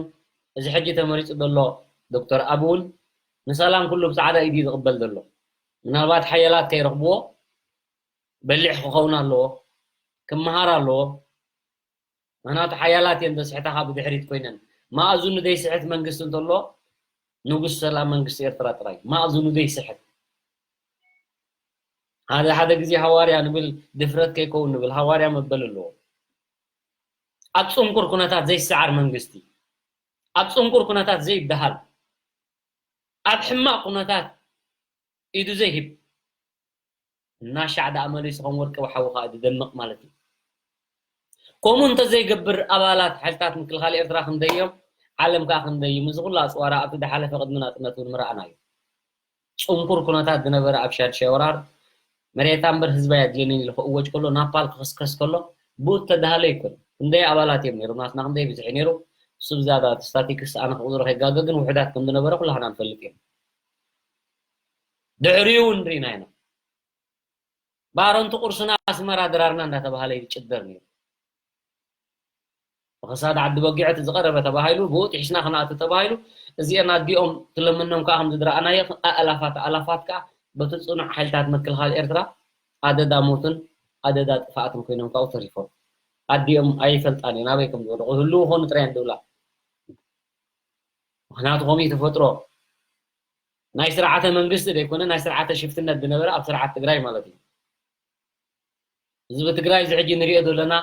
እዚ ሕጂ ተመሪጹ ዘሎ ዶክተር ኣቢ እውን ንሰላም ኩሉ ብጻዕዳ ኢዱ እዩ ዝቕበል ዘሎ። ምናልባት ሓያላት ከይረኽብዎ በሊሕ ክኸውን ኣለዎ፣ ክመሃር ኣለዎ። ምኽንያቱ ሓያላት እየን ዘስሕታኻ ብድሕሪት ኮይነን። ማእዝኑ ዘይስሕት መንግስቲ እንተሎ ንጉስ ሰላም መንግስቲ ኤርትራ ጥራይ። ማእዝኑ ዘይስሕት። ሓደ ሓደ ግዜ ሃዋርያ ንብል ድፍረት ከይከውን ንብል ሃዋርያ መበል ኣለዎ። ኣብ ጽንኩር ኩነታት ዘይሰዓር መንግስቲ፣ ኣብ ጽንኩር ኩነታት ዘይበሃል፣ ኣብ ሕማቕ ኩነታት ኢዱ ዘይህብ እናሻዕ ደኣ መሊሱ ከም ወርቂ ወሓዊ ከኣ ዝደምቕ ማለት እዩ። ከምኡ እንተዘይገብር ኣባላት ሓይልታት ምክልኻል ኤርትራ ክንደዮም፣ ዓለም ከኣ ክንደይም። እዚ ኩሉ ኣጽዋራ ኣብቲ ዝሓለፈ ቅድሚ ናጽነት እውን ምረኣናዮ። ጽንኩር ኩነታት ዝነበረ ኣብ ሻድሻይ ወራር መሬታ እምበር ህዝባ የድልየንን ኢሉ ክእወጅ ከሎ ናፓል ክኽስከስ ከሎ ብኡ እተዳህለ ኣይኮነን። ክንደይ ኣባላት እዮም ነይሮም ናትና ክንደይ ብዝሒ ነይሩ። እሱ ብዛዕባ እቲ ስታቲክስ ኣነ ክቑጽሮ ከይጋገ ግን ውሑዳት ከም ዝነበረ ኩላህና ንፈልጥ እዮም። ድሕሪኡ እውን ርኢና ኢና። ባረንቱ ቁርስና ኣስመራ ድራርና እንዳተባሃለ ይጭደር ነይሩ። ብኽሳድ ዓዲ በጊዖት ዝቐረበ ተባሂሉ ብኡ ጥሒስና ክንኣቱ ተባሂሉ እዚአን ኣዲኦም ትለምኖም ከዓ ከም ዝድረኣናዮ ኣእላፋት ኣእላፋት ከዓ በቲ ፅኑዕ ሓይልታት ምክልኻል ኤርትራ ኣደዳ ሞትን ኣደዳ ጥፍኣትን ኮይኖም ካብኡ ተሪፎም ኣዲኦም ኣይፈልጣን እየን ኣበይ ከም ዝወደቑ ህልው ኾኑ ጥራይ እየን ዝብላ። ምኽንያቱ ከምኡ እዩ ተፈጥሮ። ናይ ስርዓተ መንግስቲ ዘይኮነ ናይ ስርዓተ ሽፍትነት ዝነበረ ኣብ ስርዓት ትግራይ ማለት እዩ። ህዝቢ ትግራይ እዚ ሕጂ ንሪኦ ዘለና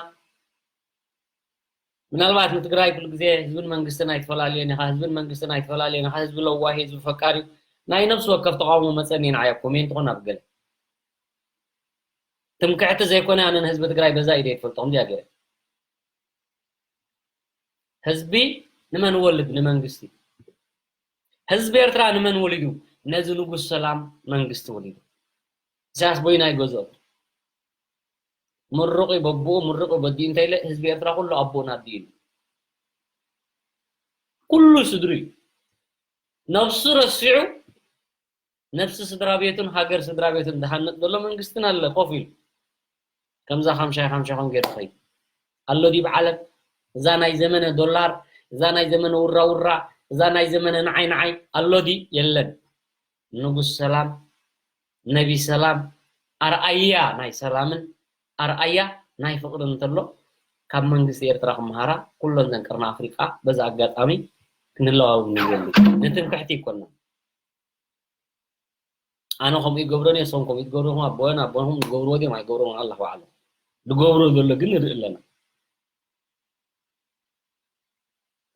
ምናልባት ንትግራይ ኩሉ ግዜ ህዝብን መንግስትን ኣይትፈላልዮን ኢኻ፣ ህዝብን መንግስትን ኣይትፈላልዮን ኢኻ፣ ህዝቢ ለዋህ ህዝቢ ፈቃር እዩ። ናይ ነፍሲ ወከፍ ተቃውሞ መፀኒ ንዓይ ኣብ ኮሜንት ኾን ኣብ ገለ ትምክሕቲ ዘይኮነ ኣነ ንህዝቢ ትግራይ በዛ ኢደ ይፈልጦ ከምዚኣ ገይረ ህዝቢ ንመን ወልድ ንመንግስቲ ህዝቢ ኤርትራ ንመን ወሊዱ ነዚ ንጉስ ሰላም መንግስቲ ወሊዱ ኢሳያስ ቦይና ይገዝኦ ምሩቕ በብኡ ምሩቕ በዲኡ እንተኢለ ህዝቢ ኤርትራ ኩሉ ኣቦን ኣዲኡ እዩ ኩሉ ስድሩ እዩ ነብሱ ረሲዑ ነብሲ ስድራ ቤቱን ሃገር ስድራ ቤቱን ዝሃንጽ ዘሎ መንግስትን ኣለ ኮፍ ኢሉ ከምዛ ሓምሻይ ሓምሻ ከም ገይሩ ኸይዱ ኣሎ ዲብ ዓለም እዛ ናይ ዘመነ ዶላር እዛ ናይ ዘመነ ውራ ውራ እዛ ናይ ዘመነ ንዓይ ንዓይ ኣሎ ዲ የለን ንጉስ ሰላም ነቢ ሰላም ኣርኣያ ናይ ሰላምን ኣርኣያ ናይ ፍቅርን እንተሎ ካብ መንግስቲ ኤርትራ ክመሃራ ኩለን ዘን ቀርኒ ኣፍሪቃ በዚ ኣጋጣሚ ክንለዋወጥ ንደሊ ንትምክሕቲ ይኮና ኣነ ከምኡ ይገብሮን እየ፣ እሶም ከምኡ ይገብሩ፣ ኣቦን ኣቦኹም ዝገብርዎ ድዮም ኣይገብርዎን ኣላሁ ኣዕለም። ዝገብሮ ዘሎ ግን ንርኢ ኣለና።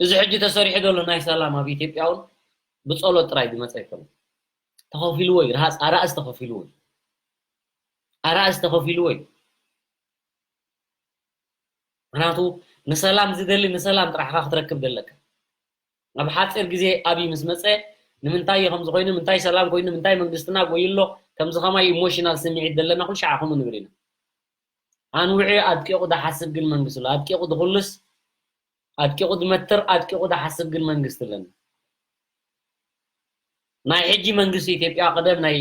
እዚ ሕጂ ተሰሪሑ ዘሎ ናይ ሰላም ኣብ ኢትዮጵያ እውን ብጸሎት ጥራይ ዝመጸ ኣይኮነን። ተኸፊልዎ እዩ። ርሃጽ ኣራእስ ተኸፊልዎ እዩ። ኣራእስ ተኸፊልዎ እዩ። ምክንያቱ ንሰላም ዝደሊ ንሰላም ጥራሕኻ ክትረክብ ዘለካ። ኣብ ሓፂር ግዜ ኣብይ ምስ መፀ ንምንታይ እዩ ከምዚ ኮይኑ፣ ምንታይ ሰላም ኮይኑ፣ ምንታይ መንግስትና ጎይሎ፣ ከምዚ ከማይ ኢሞሽናል ስምዒት ዘለና ኩሉ ሻዕ ከምኡ ንብል ኢና። ኣንውዒ ኣድቂቑ ዝሓስብ ግን መንግስቲ ኣሎ። ኣድቂቑ ዝኹልስ፣ ኣድቂቑ ዝመትር፣ ኣድቂቑ ዝሓስብ ግን መንግስቲ ኣለና። ናይ ሕጂ መንግስቲ ኢትዮጵያ ቀደም ናይ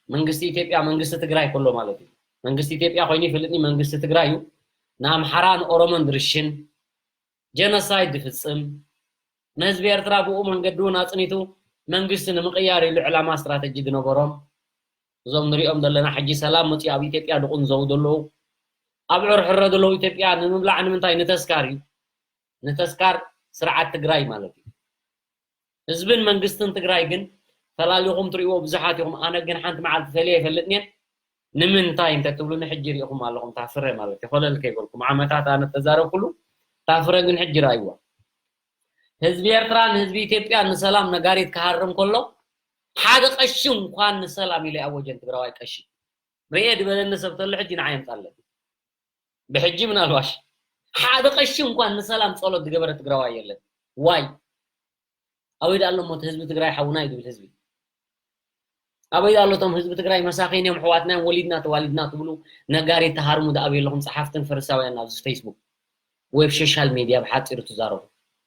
መንግስቲ ኢትዮጵያ መንግስቲ ትግራይ ከሎ ማለት እዩ። መንግስቲ ኢትዮጵያ ኮይኑ ይፈልጥኒ መንግስቲ ትግራይ እዩ። ንኣምሓራ ንኦሮሞን ዝርሽን ጀኖሳይድ ዝፍጽም ንህዝቢ ኤርትራ ብኡ መንገዲ እውን ኣጽኒቱ መንግስቲ ንምቕያር ኢሉ ዕላማ ስትራተጂ ዝነበሮም እዞም ንሪኦም ዘለና ሕጂ ሰላም መፅኡ ኣብ ኢትዮጵያ ድቑንዘው ዘለዉ ኣብ ዕርሕሮ ዘለዉ ኢትዮጵያ ንምብላዕ ንምንታይ ንተስካር እዩ። ንተስካር ስርዓት ትግራይ ማለት እዩ። ህዝብን መንግስትን ትግራይ ግን ፈላሊኹም ትሪእዎ ብዙሓት ኢኹም። ኣነ ግን ሓንቲ መዓልቲ ፈልየ ይፈልጥን እየ። ንምንታይ እንተትብሉኒ ሕጂ ሪኢኹም ኣለኹም። ታፍረ ማለት እዩ። ኮለል ከይበልኩም ዓመታት ኣነ ተዛረብኩሉ። ታፍረ ግን ሕጂ ራእይዋ። ህዝቢ ኤርትራ ንህዝቢ ኢትዮጵያ ንሰላም ነጋሪት ክሃርም ከሎ ሓደ ቀሺ እንኳን ንሰላም ኢለ ኣወጀን ትግራዋይ ቀሺ ርኤ ዝበለኒ ሰብ ተሎ ሕጂ ንዓይ የምፃለኒ። ብሕጂ ምናልባሽ ሓደ ቀሺ እንኳን ንሰላም ጸሎት ዝገበረ ትግራዋይ የለን። ዋይ ኣበይ ዳኣ ኣሎ ሞት ህዝቢ ትግራይ ሓውና እዩ ዝብል ህዝቢ ኣበይ ዳኣ ኣሎ? እቶም ህዝቢ ትግራይ መሳኺን እዮም ኣሕዋትና እዮም ወሊድና ተዋሊድና ትብሉ ነጋሪት ተሃርሙ ዳኣ ኣበይ ኣለኹም? ጸሓፍትን ፈሪሳውያን ኣብዚ ፌስቡክ ወይ ኣብ ሶሻል ሚድያ ብሓፂሩ ትዛረቡ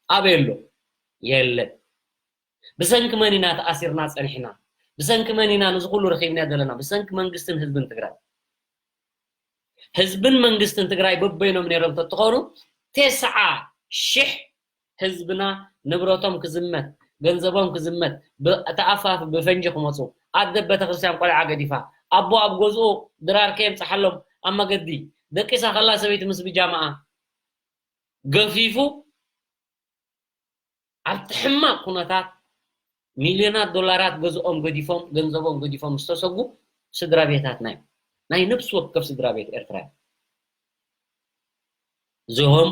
ኣበይ ኣሎ? የለን። ብሰንኪ መን ኢና ተኣሲርና ጸኒሕና? ብሰንኪ መን ኢና ነዚ ኩሉ ረኺብና ዘለና? ብሰንኪ መንግስትን ህዝብን ትግራይ። ህዝብን መንግስትን ትግራይ በበይኖም ነይሮም ተትኾኑ ተስዓ ሽሕ ህዝብና ንብረቶም ክዝመት፣ ገንዘቦም ክዝመት፣ ብተኣፋፊ ብፈንጂ ክመፁ፣ ኣደ ቤተክርስትያን ቆልዓ ገዲፋ፣ ኣቦ ኣብ ገዝኡ ድራር ከየምፅሓሎም ኣብ መገዲ፣ ደቂሳ ከላ ሰበይቲ ምስ ብጃማኣ ገፊፉ ኣብቲ ሕማቕ ኩነታት ሚልዮናት ዶላራት ገዝኦም ገዲፎም ገንዘቦም ገዲፎም ዝተሰጉ ስድራ ቤታትና እዮም። ናይ ነፍሲ ወከፍ ስድራ ቤት ኤርትራ እዮም። እዚኦም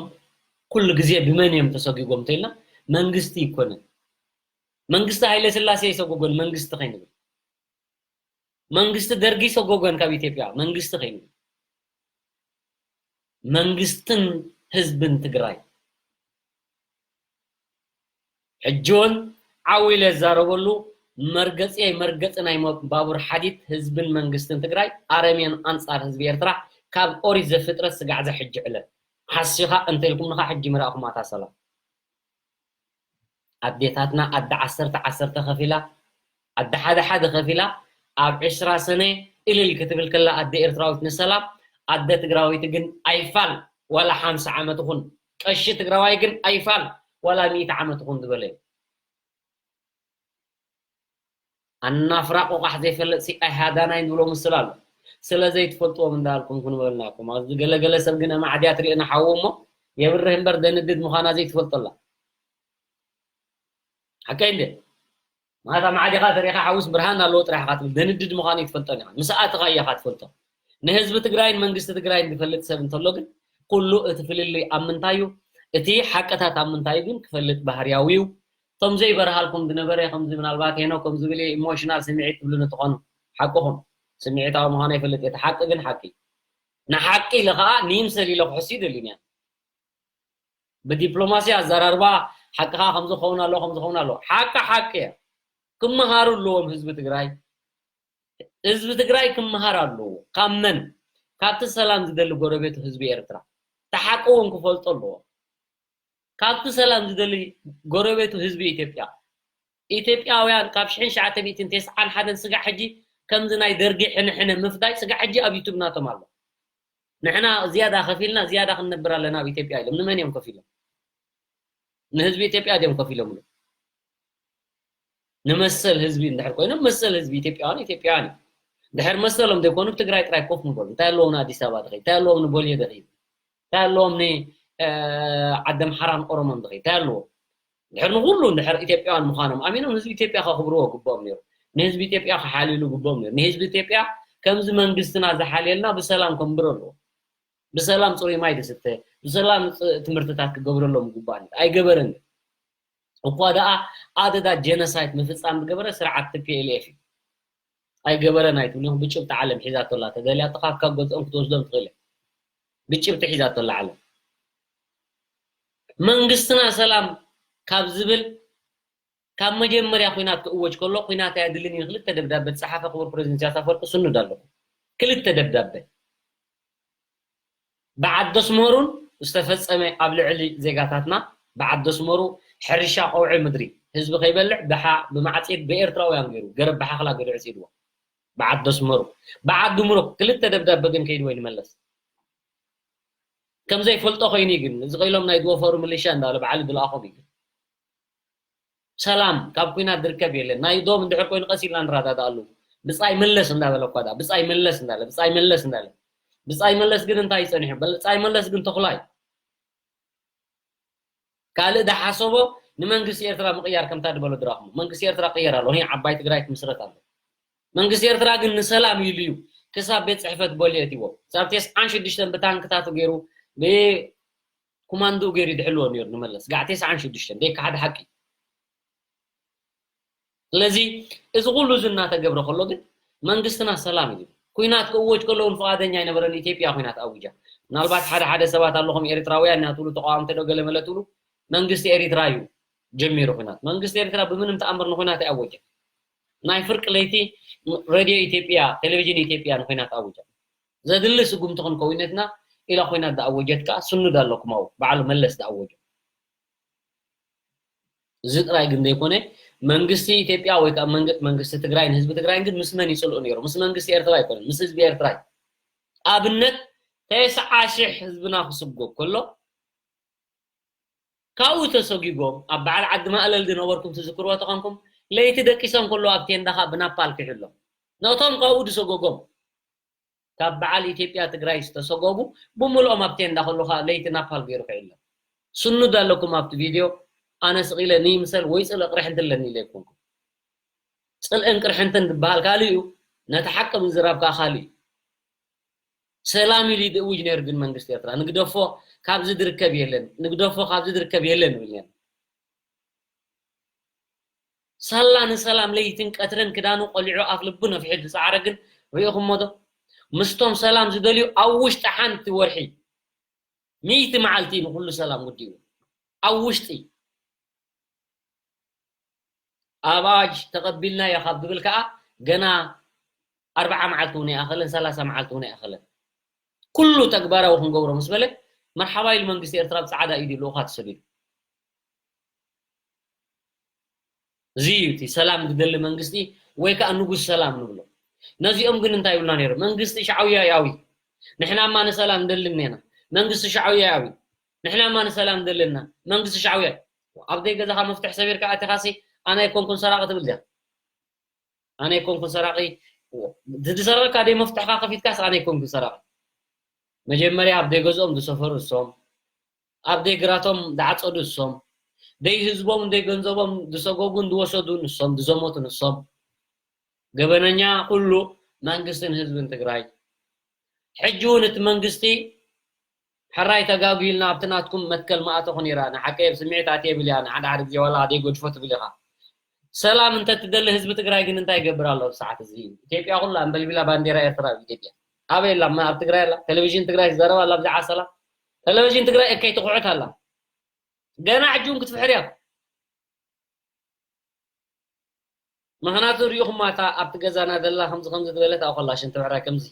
ኩሉ ግዜ ብመን እዮም ተሰጊጎም እንተኢልና መንግስቲ ይኮነን። መንግስቲ ሃይለ ስላሴ ይሰጎጎን መንግስቲ ከይንብል መንግስቲ ደርጊ ሰጎጎን ካብ ኢትዮጵያ መንግስቲ ከይኑ መንግስትን ህዝብን ትግራይ ሕጂ እውን ዓው ኢለ ዝዛረበሉ መርገፂ መርገፂ ናይ ባቡር ሓዲድ ህዝብን መንግስትን ትግራይ ኣረሜን ኣንፃር ህዝቢ ኤርትራ ካብ ኦሪት ዘፍጥረት ስጋዕ ዘሕጂ ዕለት ሓሲኻ እንተልኩምንኻ ሕጂ ምራእኹም ኣታ ሰላም ኣዴታትና ኣደ ዓሰርተ ዓሰርተ ከፊላ ኣደ ሓደ ሓደ ከፊላ ኣብ ዕስራ ሰነ እልል ክትብል ከላ ኣደ ኤርትራዊት ንሰላም ኣደ ትግራዊት ግን ኣይፋል ዋላ ሓምሳ ዓመት ኹን ቀሺ ትግራዋይ ግን ኣይፋል ዋላ ሚእቲ ዓመት ኹን ዝበለ እዩ። ኣናፍራ ቆቋሕ ዘይፈልጥ ሲ ኣይሃዳናይ ንብሎ ምስል ኣሎ። ስለ ዘይትፈልጥዎም እንዳልኩም ክንበልናኩም ኣብዚ ገለገለ ሰብ ግን ኣማዕድያ ትሪእና ሓዉ እሞ የብርህ እምበር ደንድድ ምዃና ዘይትፈልጦ ኣላ። ሓቀይ እንደ ማታ ማዕዲኻ ተሪኻ ሓውስ ብርሃን ኣለዎ ጥራሕ ኢኻ ትብል ደንድድ ምዃኑ ይትፈልጦን ኢኻ ምስ ኣተኻ ኢኻ ትፈልጦ። ንህዝቢ ትግራይን መንግስቲ ትግራይን ዝፈልጥ ሰብ እንተሎ ግን ኩሉ እቲ ፍልልይ ኣብ ምንታይ እዩ እቲ ሓቅታት ኣብ ምንታይ ግን ክፈልጥ ባህርያዊ እዩ። እቶም ዘይበርሃልኩም ዝነበረ ከምዚ ምናልባት ሄኖ ከም ዝብል ኢሞሽናል ስምዒት ትብሉ ንትኾኑ ሓቅኹም ስምዒታዊ ምዃኑ ይፈልጥ እቲ ሓቂ ግን ሓቂ ንሓቂ ኢለ ከዓ ንይምሰል ኢለ ክሕሱ ይደሊን እያ። ብዲፕሎማሲ ኣዘራርባ ሓቅኻ ከምዚ ክኸውን ኣለዎ ከምዚ ክኸውን ኣለዎ ሓቂ ሓቂ እያ። ክመሃሩ ኣለዎም ህዝቢ ትግራይ ህዝቢ ትግራይ ክመሃር ኣለዎ ካብ መን ካብቲ ሰላም ዝደሊ ጎረቤቱ ህዝቢ ኤርትራ ተሓቂ እውን ክፈልጦ ኣለዎ ካብቲ ሰላም ዝደሊ ጎረቤቱ ህዝቢ ኢትዮጵያ ኢትዮጵያውያን ካብ ሽሕን ሸዓተ ሚእትን ተስዓን ሓደን ስጋዕ ሕጂ ከምዚ ናይ ደርጊ ሕነ ሕነ ምፍዳይ ስጋዕ ሕጂ ኣብ ዩቱብ ናቶም ኣሎ ንሕና ዝያዳ ከፊልና ዝያዳ ክንነብር ኣለና ኣብ ኢትዮጵያ ኢሎም ንመን እዮም ከፊሎም ንህዝቢ ኢትዮጵያ ድዮም ከፊሎምሉ ንመሰል ህዝቢ እንድሕር ኮይኖም መሰል ህዝቢ ኢትዮጵያውያን ኢትዮጵያውያን እዮም ድሕር መሰሎም ዘይኮኑ ትግራይ ጥራይ ኮፍ ምበሉ እንታይ ኣለዎም ንኣዲስ ኣበባ ድኸይ እንታይ ኣለዎም ንቦልየ ድኸይ እንታይ ኣለዎም ንዓደምሓራን ኦሮሞን ድኸይ እንታይ ኣለዎም ድሕር ንኩሉ እንድሕር ኢትዮጵያውያን ምዃኖም ኣሚኖም ህዝቢ ኢትዮጵያ ከኽብርዎ ግብኦም ነይሩ ንህዝቢ ኢትዮጵያ ክሓልሉ ግብኦም ነይሩ ንህዝቢ ኢትዮጵያ ከምዚ መንግስትና ዝሓልየልና ብሰላም ከንብር ኣለዎ ብሰላም ፅሩይ ማይ ዝስተ ብሰላም ትምህርትታት ክገብረሎም ግባእ ኣይገበረን እኳ ደኣ ኣደዳ ጀኖሳይድ ምፍጻም ዝገበረ ስርዓት ቲ ፒ ኤል ኤፍ እዩ። ኣይገበረን ኣይትብሉ ኢኹም። ብጭብጢ ዓለም ሒዛቶ ኣላ። ተደልያ ተኻፍካ ገዝኦም ክትወስዶም ትኽእል እያ። ብጭብጢ ሒዛቶ ኣላ ዓለም። መንግስትና ሰላም ካብ ዝብል፣ ካብ መጀመርያ ኲናት ክእወጅ ከሎ ኲናት ኣየድልን እዩ ክልተ ደብዳበ ዝጸሓፈ ክቡር ፕረዚደንት ኢሳያስ ኣፈወርቂ ስኑድ ኣለኹ። ክልተ ደብዳበ። ብዓዲ ኣስመሩን ዝተፈጸመ ኣብ ልዕሊ ዜጋታትና፣ ብዓዲ ኣስመሩ ሕርሻ ቀውዒ ምድሪ ህዝቢ ከይበልዕ ብሓ-፣ ብማዕጺድ ብኤርትራውያን ገይሩ፣ ገረብ ብሓኽላ ገይሩ ዕጺድዎ። ብዓዲ ኣስመሩ። ብዓዲ ምሩኽ ክልተ ደብዳበ ግን ከይድዎ ይንመለስ። ከም ዘይፈልጦ ኮይኑ እዩ ግን፣ እዚ ቀኢሎም ናይ ዝወፈሩ ሚሊሻ እንዳበለ ባዕሉ ዝለኣኾም እዩ ግን። ሰላም ካብ ኲናት ዝርከብ የለን። ናይ ዶብ እንድሕር ኮይኑ ቀስ ኢልና ንረዳድኣሉ። ብጻይ መለስ እንዳበለ እኳ ደኣ፣ ብጻይ መለስ እንዳለ፣ ብጻይ መለስ እንዳለ። ብጻይ መለስ ግን እንታይ እዩ ጸኒሑ? ብጻይ መለስ ግን ተኹላ እዩ። ካልእ ዝሓሰቦ ንመንግስቲ ኤርትራ ምቕያር ከምታ ዝበሎ ድራኹም። መንግስቲ ኤርትራ ቅየር ኣሎ። ይሄ ዓባይ ትግራይ ትምስረት ኣሎ። መንግስቲ ኤርትራ ግን ንሰላም ኢሉ እዩ ክሳብ ቤት ጽሕፈት ቦሌ የእትይዎ። ክሳብ ተስዓን ሽዱሽተን ብታንክታቱ ገይሩ ብኮማንዶኡ ገይሩ ይድሕልዎ ነይሩ ንመለስ። ጋዕ ተስዓን ሽዱሽተን ደይከሓድ ሓቂ። ስለዚ እዚ ኩሉ እዚ እናተገብረ ከሎ ግን መንግስትና ሰላም እዩ። ኲናት ክእወጅ ከሎ እውን ፍቓደኛ ኣይነበረን። ኢትዮጵያ ኲናት ኣዊጃ። ምናልባት ሓደ ሓደ ሰባት ኣለኹም ኤርትራውያን ኢና ትብሉ፣ ተቃወምቲ ዶ ገለ መለ ትብሉ፣ መንግስቲ ኤሪትራ እዩ ጀሚሩ ኲናት። መንግስቲ ኤሪትራ ብምንም ተኣምር ንኲናት ኣይኣወጀን። ናይ ፍርቂ ለይቲ ሬድዮ ኢትዮጵያ፣ ቴሌቪዥን ኢትዮጵያ ንኲናት ኣዊጃ። ዘድሊ ስጉምቲ ክንከውን ኢና ኢላ ኲናት ዝኣወጀት ከኣ ስኑድ ኣለኩም ኣብኡ፣ ባዕሉ መለስ ዝኣወጆ። እዚ ጥራይ ግን ዘይኮነ፣ መንግስቲ ኢትዮጵያ ወይ ከኣ መንግ-፣ መንግስቲ ትግራይን ህዝቢ ትግራይን ግን ምስ መን ይጽልኡ ነይሮም? ምስ መንግስቲ ኤርትራ ኣይኮነን፣ ምስ ህዝቢ ኤርትራ እዩ። ኣብነት፣ ተስዓ ሽሕ ህዝብና ክስጎግ ከሎ፣ ካብኡ ተሰጊጎም፣ ኣብ በዓል ዓዲ ማእለል ዝነበርኩም ትዝክርዎ ተኾንኩም፣ ለይቲ ደቂሶም ከለዉ ኣብ ቴንዳ ኸኣ ብናፓል ኪሕሎም። ነቶም ካብኡ ዝሰጎጎም፣ ካብ በዓል ኢትዮጵያ ትግራይ ዝተሰጎጉ ብምልኦም ኣብ ቴንዳ ከለዉ ኸኣ ለይቲ ናፓል ገይሩ ኪሕሎም። ስኑድ ኣለኩም ኣብቲ ቪድዮ፣ ኣነ ስቕ ኢለ ንይምሰል ወይ ጽልኢ ቅርሕንቲ ኣለኒ ኢለ ኣይኮንኩን። ጽልእን ቅርሕንትን ዝበሃል ካልእ እዩ፣ ነቲ ሓቂ ምዝራብ ከኣ ካልእ እዩ። ሰላም ኢሉ ይእውጅ ነይሩ ግን መንግስቲ ኤርትራ፣ ንግደፎ ካብዚ ዝርከብ የለን፣ ንግደፎ ካብዚ ዝርከብ የለን ይብል ነይሩ። ሳላ ንሰላም ለይትን ቀትርን ክዳኑ ቀሊዑ ኣፍ ልቡ ነፊሑ ዝጸዓረ ግን ርኢኹሞ ዶ? ምስቶም ሰላም ዝደልዩ ኣብ ውሽጢ ሓንቲ ወርሒ ሚእቲ መዓልቲ ንኹሉ ሰላም ወዲኡ። ኣብ ውሽጢ ኣዋጅ ተቐቢልናዮ ካብ ዝብል ከኣ ገና ኣርብዓ መዓልቲ እውን ኣይኣኸለን፣ ሰላሳ መዓልቲ እውን ኣይኣኸለን። ኩሉ ተግባራዊ ክንገብሮ ምስ በለ፣ መርሓባ ኢሉ መንግስቲ ኤርትራ ብጻዕዳ ኢዱ ልኡኻት ሰዲዱ። እዚ እዩ እቲ ሰላም ዝደሊ መንግስቲ ወይ ከኣ ንጉስ ሰላም ንብሎ። ነዚኦም ግን እንታይ ይብሉና ነይሮም? መንግስቲ ሻዕውያዊ። ንሕናማ ንሰላም ንደሊ እኒአና። መንግስቲ ሻዕውያዊ። ንሕናማ ንሰላም ንደሊ እና። መንግስቲ ሻዕውያ። ኣብ ደይ ገዛኻ መፍትሕ ሰቢርካ ኣቲኻሲ ኣነ ኣይኮንኩን ሰራቒ ትብል እዚኣ። ኣነ ኣይኮንኩን ሰራቒ። እቲ ዝሰረቕካ ደይ መፍትሕካ ከፊትካስ ኣነ ኣይኮንኩን ሰራቒ። መጀመርያ ኣብ ደይ ገዝኦም ዝሰፈሩ እሶም፣ ኣብ ደይ ግራቶም ዝዓጸዱ እሶም፣ ደይ ህዝቦም ደይ ገንዘቦም ዝሰጎጉን ዝወሰዱን እሶም፣ ዝዘመቱን እሶም። ገበነኛ ኩሉ መንግስትን ህዝብን ትግራይ። ሕጂ እውን እቲ መንግስቲ ሕራይ ተጋጉ ኢልና ኣብቲ ናትኩም መትከል ምኣተኹ ነይራ። ንሓቀይ ኣብ ስምዒት ኣትየ ብል እያ፣ ንሓደ ሓደ ግዜ ዋላ ደይ ገድፎ ትብል ኢኻ። ሰላም እንተትደሊ ህዝቢ ትግራይ ግን እንታይ ይገብር ኣሎ ኣብዚ ሰዓት እዚ? ኢትዮጵያ ኩላ ኣንበልቢላ ባንዴራ ኤርትራ ኣብ ኢትዮጵያ። ኣበይ ኣላ? ኣብ ትግራይ ኣላ? ቴሌቪዥን ትግራይ ትዛረብ ኣላ ብዛዕባ ሰላም? ቴሌቪዥን ትግራይ እከይ ትኹዕት ኣላ። ገና ሕጂ እውን ክትፍሕር እያ። ምኽንያቱ ሪኢኹማ እታ ኣብቲ ገዛና ዘላ ከምዚ ከምዚ ዝበለት ኣብኡ ከላ ሽንቲ ብዕራይ ከምዚ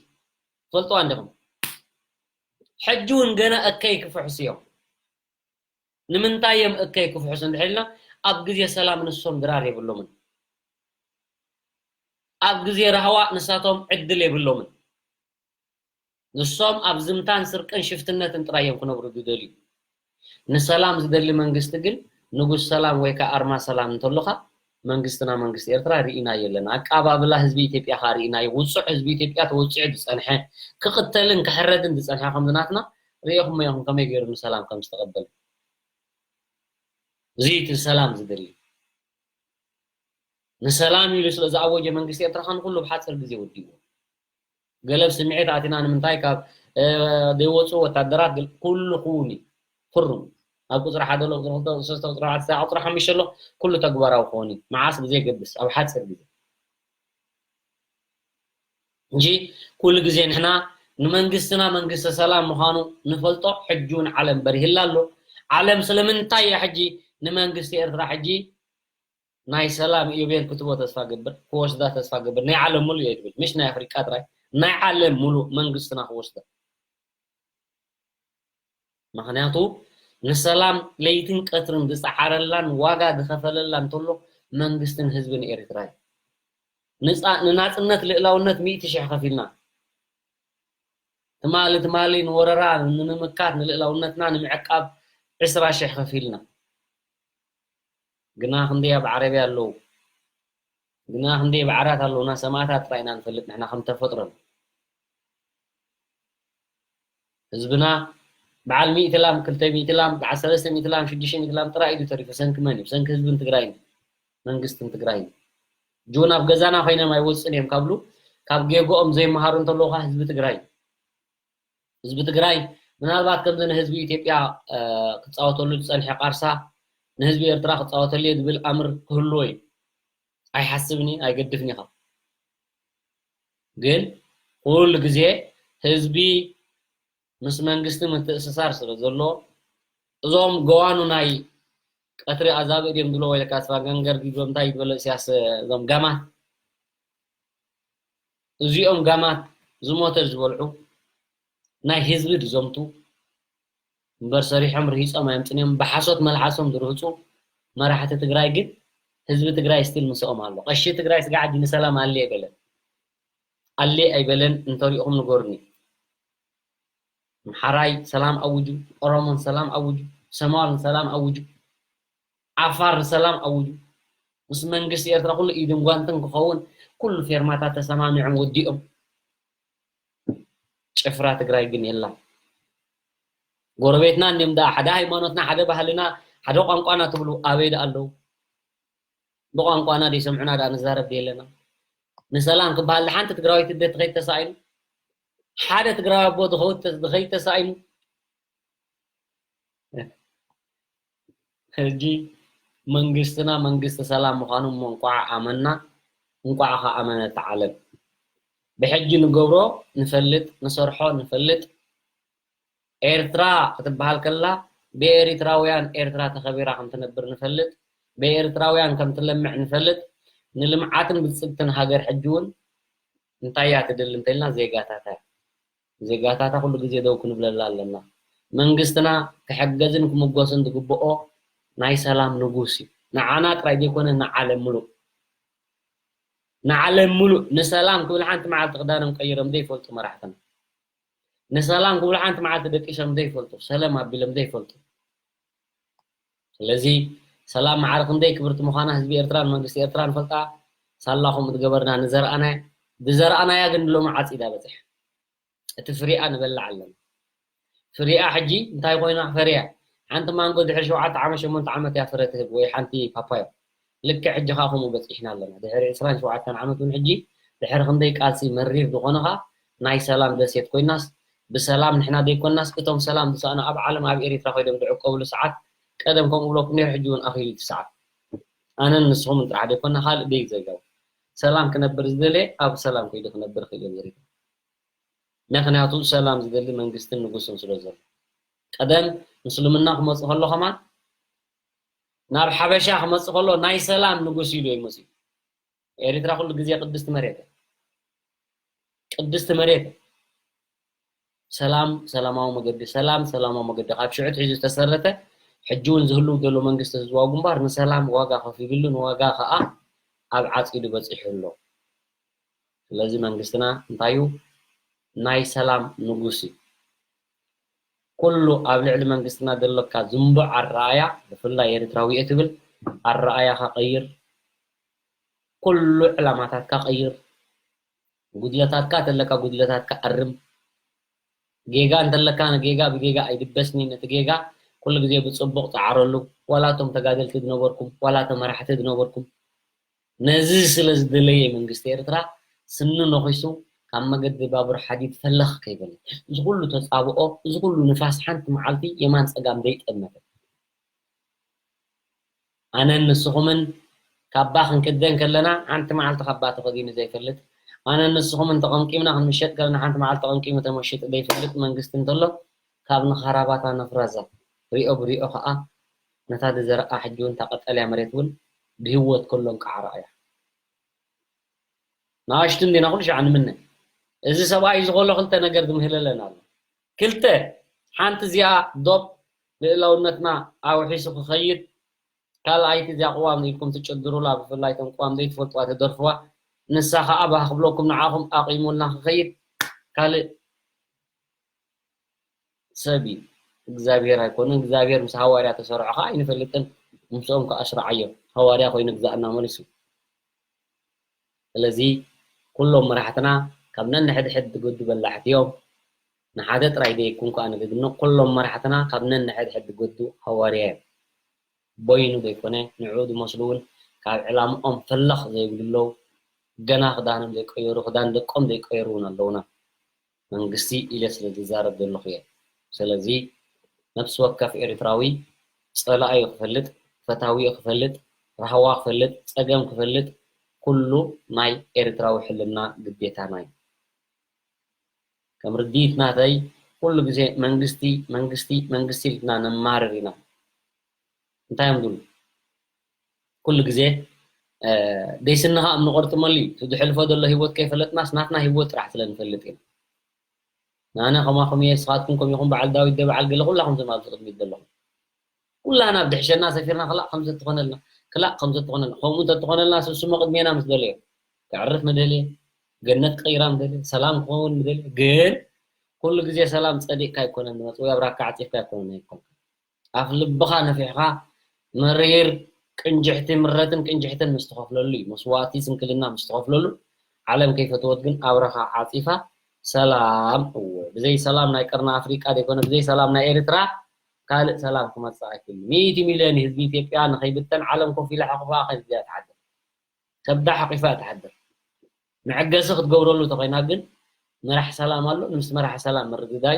ትፈልጥዋ እንዲኹም። ሕጂ እውን ገና እከይ ክፍሕሱ እዮም። ንምንታይ እዮም እከይ ክፍሕሱ እንድሕር ኢልና፣ ኣብ ግዜ ሰላም ንሶም ድራር የብሎምን። ኣብ ግዜ ራህዋ ንሳቶም ዕድል የብሎምን። ንሶም ኣብ ዝምታን ስርቅን ሽፍትነትን ጥራይ እዮም ክነብሩ ዝደልዩ። ንሰላም ዝደሊ መንግስቲ ግን ንጉስ ሰላም ወይ ከኣ ኣርማ ሰላም እንተሎኻ መንግስትና መንግስቲ ኤርትራ ርኢናዮ ኣለና። ኣቀባብላ ህዝቢ ኢትዮጵያ ከኣ ርኢናዮ። ውጹዕ ህዝቢ ኢትዮጵያ ተወጺዑ ዝጸንሐ፣ ክቕተልን ክሕረድን ዝጸንሐ ከምዚ ናትና ርኢኹሞ ኢኹም ከመይ ገይሩ ንሰላም ከም ዝተቐበለ። እዚ እቲ ሰላም ዝደሊ። ንሰላም ኢሉ ስለ ዝኣወጀ መንግስቲ ኤርትራ ከኣ ንኹሉ ብሓጺር ግዜ ወዲእዎ። ገለ ብስምዒት ኣቲና ንምንታይ ካብ፣ እ፣ ዘይወጹ ወታደራት ገለ፣ ኩሉ ክውን እዩ። ፍሩም። ኣብ ቁፅሪ ሓደ ኣሎ፣ ቁፅሪ ክልተ፣ ቁፅሪ ሰለስተ፣ ቁፅሪ ኣርባዕተ፣ ቁፅሪ ሓሙሽተ ኣሎ፣ ኩሉ ተግባራዊ ክኸውን እዩ። መዓስ ብዘይ ገብስ፣ ኣብ ሓፂር ግዜ። እንጂ ኩሉ ግዜ ንሕና ንመንግስትና መንግስቲ ሰላም ምዃኑ ንፈልጦ። ሕጂ እውን ዓለም በሪህላ ኣሎ። ዓለም ስለምንታይ እያ ሕጂ ንመንግስቲ ኤርትራ ሕጂ ናይ ሰላም ኢዮቤል ክትቦ ተስፋ ገብር፣ ክወስዳ ተስፋ ገብር? ናይ ዓለም ሙሉእ እየ ትብል፣ ምሽ ናይ ኣፍሪቃ ጥራይ፣ ናይ ዓለም ሙሉእ መንግስትና ክወስዳ። ምኽንያቱ ንሰላም ለይትን ቀትርን ዝጸዓረላን ዋጋ ዝኸፈለላን እንተሎ መንግስትን ህዝብን ኤርትራ እዩ። ንጻ-፣ ንናጽነት ልእላውነት ሚእቲ ሽሕ ከፊልና። ትማሊ ትማሊ ንወረራ ንምምካት ንልእላውነትና ንምዕቃብ ዕስራ ሽሕ ከፊልና። ግና ክንደይ ኣብ ዓረብያ ኣለዉ? ግና ክንደይ በዓራት ኣለዉና? ሰማእታት ጥራይ ኢና ንፈልጥ ንሕና ከም ተፈጥሮን። ህዝብና በዓል ሚእቲ ላም፣ ክልተ ሚእቲ ላም፣ በዓል ሰለስተ ሚእቲ ላም፣ ሽዱሽተ ሚእቲ ላም ጥራይ እዩ ተሪፉ። ሰንኪ መን እዩ? ሰንኪ ህዝብን ትግራይን መንግስትን ትግራይን። ጁን ኣብ ገዛና ኮይኖም ኣይወፅን እዮም ካብሉ ካብ ጌግኦም ዘይመሃሩ እንተለዉ ከዓ ህዝቢ ትግራይ እዩ። ህዝቢ ትግራይ ምናልባት ከምዚ ንህዝቢ ኢትዮጵያ፣ እ፣ ክፃወተሉ ዝፀንሐ ቃርሳ ንህዝቢ ኤርትራ ክፃወተሉ እየ ዝብል ኣምር ክህልዎ እዩ። ኣይሓስብን እዩ፣ ኣይገድፍን እዩ። ካብ ግን ኩሉ ግዜ ህዝቢ ምስ መንግስቲ ምትእስሳር ስለ ዘሎ እዞም ገዋኑ ናይ ቀትሪ ኣዛብእ ድዮም ዝብሎ ወይ ለካ ስፋ ገንገር ድዮም እንታይ ዝበለ እስያስ እዞም ጋማት እዚኦም ጋማት ዝሞተ ዝበልዑ ናይ ህዝቢ ድዘምቱ እምበር ሰሪሖም ርሂጾም ኣየምጽን እዮም። ብሓሶት መልሓሶም ዝርህጹ መራሕቲ ትግራይ ግን ህዝቢ ትግራይ ስቲል ምስኦም ኣሎ። ቀሺ ትግራይ ስጋዕ ሕጂ ንሰላም ኣለ ኣይበለን። ኣለ ኣይበለን እንተሪእኹም ንገሩኒ። ኣምሓራይ ሰላም ኣውጁ፣ ኦሮሞን ሰላም ኣውጁ፣ ሶማልን ሰላም ኣውጁ፣ ዓፋር ሰላም ኣውጁ። ምስ መንግስቲ ኤርትራ ኩሉ ኢድን ጓንትን ክኸውን ኩሉ ፌርማታት ተሰማሚዖም ወዲኦም። ጭፍራ ትግራይ ግን የላን። ጎረቤትና እንዲም ደኣ ሓደ ሃይማኖትና፣ ሓደ ባህልና፣ ሓደ ቋንቋና ትብሉ ኣበይ ደኣ ኣለዉ? ብቋንቋና ደይሰምዑና ደኣ ንዛረብ ደየለና? ንሰላም ክበሃል ሓንቲ ትግራዊት እደ ትኸይድ ተሳኢኑ? ሓደ ትግራዊ ኣቦ ዝኸውድ ተ-፣ ዝኸይድ ተሳኢኑ? ሕጂ መንግስትና መንግስቲ ሰላም ምዃኑ እሞ እንቋዕ ኣመና፣ እንቋዕ ኸኣ ኣመነት ዓለም። ብሕጂ ንገብሮ ንፈልጥ፣ ንሰርሖ ንፈልጥ። ኤርትራ ክትበሃል ከላ ብኤሪትራውያን ኤርትራ ተኸቢራ ከም ትነብር ንፈልጥ፣ ብኤርትራውያን ከም ትለምዕ ንፈልጥ። ንልምዓትን ብልጽግትን ሃገር ሕጂ እውን እንታይ እያ ትደሊ እንተኢልና ዜጋታታ እያ። ዜጋታታ ኩሉ ግዜ ደው ክንብለላ ኣለና። መንግስትና ክሕገዝን ክምጎስን ዝግብኦ ናይ ሰላም ንጉስ እዩ። ንዓና ጥራይ ዘይኮነ ንዓለም ምሉእ። ንዓለም ምሉእ ንሰላም ክብል ሓንቲ መዓልቲ ክዳኖም ቀይሮም ዘይፈልጡ መራሕትና። ንሰላም ክብሉ ሓንቲ መዓልቲ ደቂሶም ዘይፈልጡ፣ ሰለም ኣቢሎም ዘይፈልጡ። ስለዚ ሰላም ማዕረ ክንደይ ክብርቲ ምዃና ህዝቢ ኤርትራን መንግስቲ ኤርትራን ፈልጣ። ሳላ ከምኡ ዝገበርና ንዘርኣናያ፣ ብዘርኣናያ ግን ሎሚ ዓጺዳ በጺሓ። እቲ ፍሪኣ ንበልዕ ኣለና። ፍሪኣ ሕጂ እንታይ ኮይና? ፈሪያ። ሓንቲ ማንጎ ድሕሪ ሸውዓተ ዓመት፣ ሸሞንተ ዓመት እያ ፍረ ትህብ፣ ወይ ሓንቲ ፓፓዮ። ልክዕ ሕጂ ኸኣ ከምኡ በጺሕና ኣለና። ድሕሪ ዕስራን ሸውዓተን ዓመት እውን ሕጂ ድሕሪ ክንደይ ቃልሲ መሪር ዝኾነ ኸኣ ናይ ሰላም ደሴት ኮይናስ ብሰላም ንሕና ዘይኮናስ እቶም ሰላም ዝሰኣኑ ኣብ ዓለም ኣብ ኤሪትራ ኮይዶም ዝዕቀብሉ ሰዓት ቀደም ከምኡ ብለኩም ነይሩ፣ ሕጂ እውን ኣኺሉ እቲ ሰዓት። ኣነን ንስኹምን ጥራሕ ዘይኮና ካልእ ደይ ዘጋው ሰላም ክነብር ዝደለየ ኣብ ሰላም ከይዱ ክነብር ክእል እየ ነይሩ። ምኽንያቱ ሰላም ዝደሊ መንግስትን ንጉስን ስለ ዘሎ። ቀደም ምስልምና ክመጽእ ከሎ ከማን ናብ ሓበሻ ክመጽእ ከሎ ናይ ሰላም ንጉስ ኢሉ እዩ መጽኡ። ኤሪትራ ኩሉ ግዜ ቅድስቲ መሬት እያ። ቅድስቲ መሬት እያ። ሰላም ሰላማዊ መገዲ፣ ሰላም ሰላማዊ መገዲ ካብ ሽዑ ኣትሒዙ ዝተሰረተ ሕጂ እውን ዝህልው ዘሎ መንግስቲ ህዝባዊ ግንባር ንሰላም ዋጋ ከፊሉሉ ንዋጋ ከኣ ኣብ ዓጺዱ በጺሑ ኣሎ። ስለዚ መንግስትና እንታይ እዩ? ናይ ሰላም ንጉስ እዩ። ኩሉ ኣብ ልዕሊ መንግስትና ዘሎካ ዝንቡዕ ኣረኣያ፣ ብፍላይ ኤርትራዊ እየ ትብል ኣረኣያኻ ቀይር። ኩሉ ዕላማታትካ ቀይር። ጉድለታትካ ተለካ ጉድለታትካ ኣርም። ጌጋ እንተለካ ንጌጋ ብጌጋ ኣይድበስኒ። ነቲ ጌጋ ኩሉ ግዜ ብጽቡቕ ጸዓረሉ። ዋላ እቶም ተጋደልቲ ዝነበርኩም፣ ዋላ እቶም መራሕቲ ዝነበርኩም፣ ነዚ ስለ ዝደለየ መንግስቲ ኤርትራ ስኑ ነኺሱ ካብ መገዲ ባቡር ሓዲድ ፈለኽ ከይበለ፣ እዚ ኩሉ ተጻብኦ፣ እዚ ኩሉ ንፋስ ሓንቲ መዓልቲ የማን ጸጋም ዘይጠመተ፣ ኣነን ንስኹምን ካባ ክንክደን ከለና ሓንቲ መዓልቲ ካባ ተኸዲኑ ዘይፈልጥ፣ ኣነን ንስኹምን ተቐምቂምና ክንምሸጥ ከለና ሓንቲ መዓልቲ ተቐምቂሙ ተመሽጡ ዘይፈልጥ መንግስቲ እንተሎ፣ ካብ ንኻራባታ ነፍረዛ ሪኦ ብሪኦ ከዓ ነታ ዝዘረኣ ሕጂ እውን እታ ቀጠልያ መሬት እውን ብህይወት ከሎ እንቃዕራ እያ። ንኣሽቱ እንዲና ኩሉ ሻዕ ንምነ። እዚ ሰብኣይ እዚ ከሎ ክልተ ነገር ዝምህለለን ኣሎ። ክልተ፣ ሓንቲ እዚኣ ዶብ ልእላውነትና ኣውሒሱ ክኸይድ፣ ካልኣይቲ እዚኣ ቅዋም ኢልኩም ትጭድሩላ፣ ብፍላይ እቶም ቅዋም ዘይትፈልጥዋ ተደርፍዋ፣ ንሳ ከዓ ባህ ክብለኩም ንዓኹም ኣቂሙልና ክኸይድ፣ ካልእ ሰብ እዩ። እግዚኣብሔር ኣይኮነን። እግዚኣብሔር ምስ ሃዋርያ ተሰርዖ ከዓ ኣይንፈልጥን። ምስኦም ከዓ ስርዓዮ። ሃዋርያ ኮይኑ ግዛእና መሊሱ። ስለዚ ኩሎም መራሕትና ካብ ነንሕድሕድ ዝገዱ በላዕቲ እዮም። ንሓደ ጥራይ ዘይኩን ከዓ ንግግኖ ኩሎም መራሕትና ካብ ነንሕድሕድ ዝገዱ ሃዋርያ እዮም። ቦይኑ ዘይኮነ ንዕኡ ዝመስሉ እውን ካብ ዕላምኦም ፈለኽ ዘይብሉ ኣለዉ። ገና ክዳኖም ዘይቀየሩ፣ ክዳን ደቆም ዘይቀየሩ እውን ኣለዉና። መንግስቲ ኢለ ስለ ዝዛረብ ዘለኹ እየ። ስለዚ ነፍሲ ወከፍ ኤርትራዊ ጸላኢኡ ክፈልጥ፣ ፈታዊኡ ክፈልጥ፣ ራህዋ ክፈልጥ፣ ጸገም ክፈልጥ ኩሉ ናይ ኤርትራዊ ሕልና ግዴታና እዩ። ከም ርድኢት ናተይ ኩሉ ግዜ መንግስቲ መንግስቲ መንግስቲ ኢልና ነማርር ኢና። እንታይ እዮም ዝብሉ? ኩሉ ግዜ ደይስንኻ እምኒ ቆርጥመሉ እዩ። እቲ ዝሕልፎ ዘሎ ህይወት ከይፈለጥናስ ናትና ህይወት ጥራሕ ስለ ንፈልጥ ኢና። ኣነ ከማኹም እየ፣ ንስኻትኩም ከም ኢኹም፣ በዓል ዳዊት ዶ በዓል ገለ ኩላኹም እዞም ኣብዚ ቅድሚት ዘለኹም ኩላህና ኣብ ድሕሸና ሰፊርና ክላእ ከምዚ ትኾነልና ክላእ ከምዚ ትኾነልና ከምኡ እንተትኾነልና ስሱ መቕድሜና ምስ ደለዮ ከዕርፍ ምደልየ ገነት ቀይራ ምደልየ ሰላም ክኸውን ምደልየ ግን ኩሉ ግዜ ሰላም ጸዲቕካ ኣይኮነን ዝመጽእ ወይ ኣብራካ ዓጺፍካ ኣይኮነን ኣይኮንካ ኣፍ ልብኻ ነፊሕኻ መሪር ቅንጅሕቲ ምረትን ቅንጅሕትን ምስ ትኸፍለሉ እዩ መስዋእቲ ስንክልና ምስ ትኸፍለሉ ዓለም ከይፈትወት ግን ኣብረኻ ዓጺፋ ሰላም እወ ብዘይ ሰላም ናይ ቀርኒ ኣፍሪቃ ዘይኮነ ብዘይ ሰላም ናይ ኤርትራ ካልእ ሰላም ክመጽእ ኣይክእልን። ሚእቲ ሚልዮን ህዝቢ ኢትዮጵያ ንኸይብተን ዓለም ኮፍ ኢላ ሕቑፋ ከዚኣ ትሓድር። ከብዳ ሓቂፋ ትሓድር። መዐገሲ ክትገብረሉ ተኾይና ግን መራሕ ሰላም ኣሎ። ምስ መራሕ ሰላም ምርድዳይ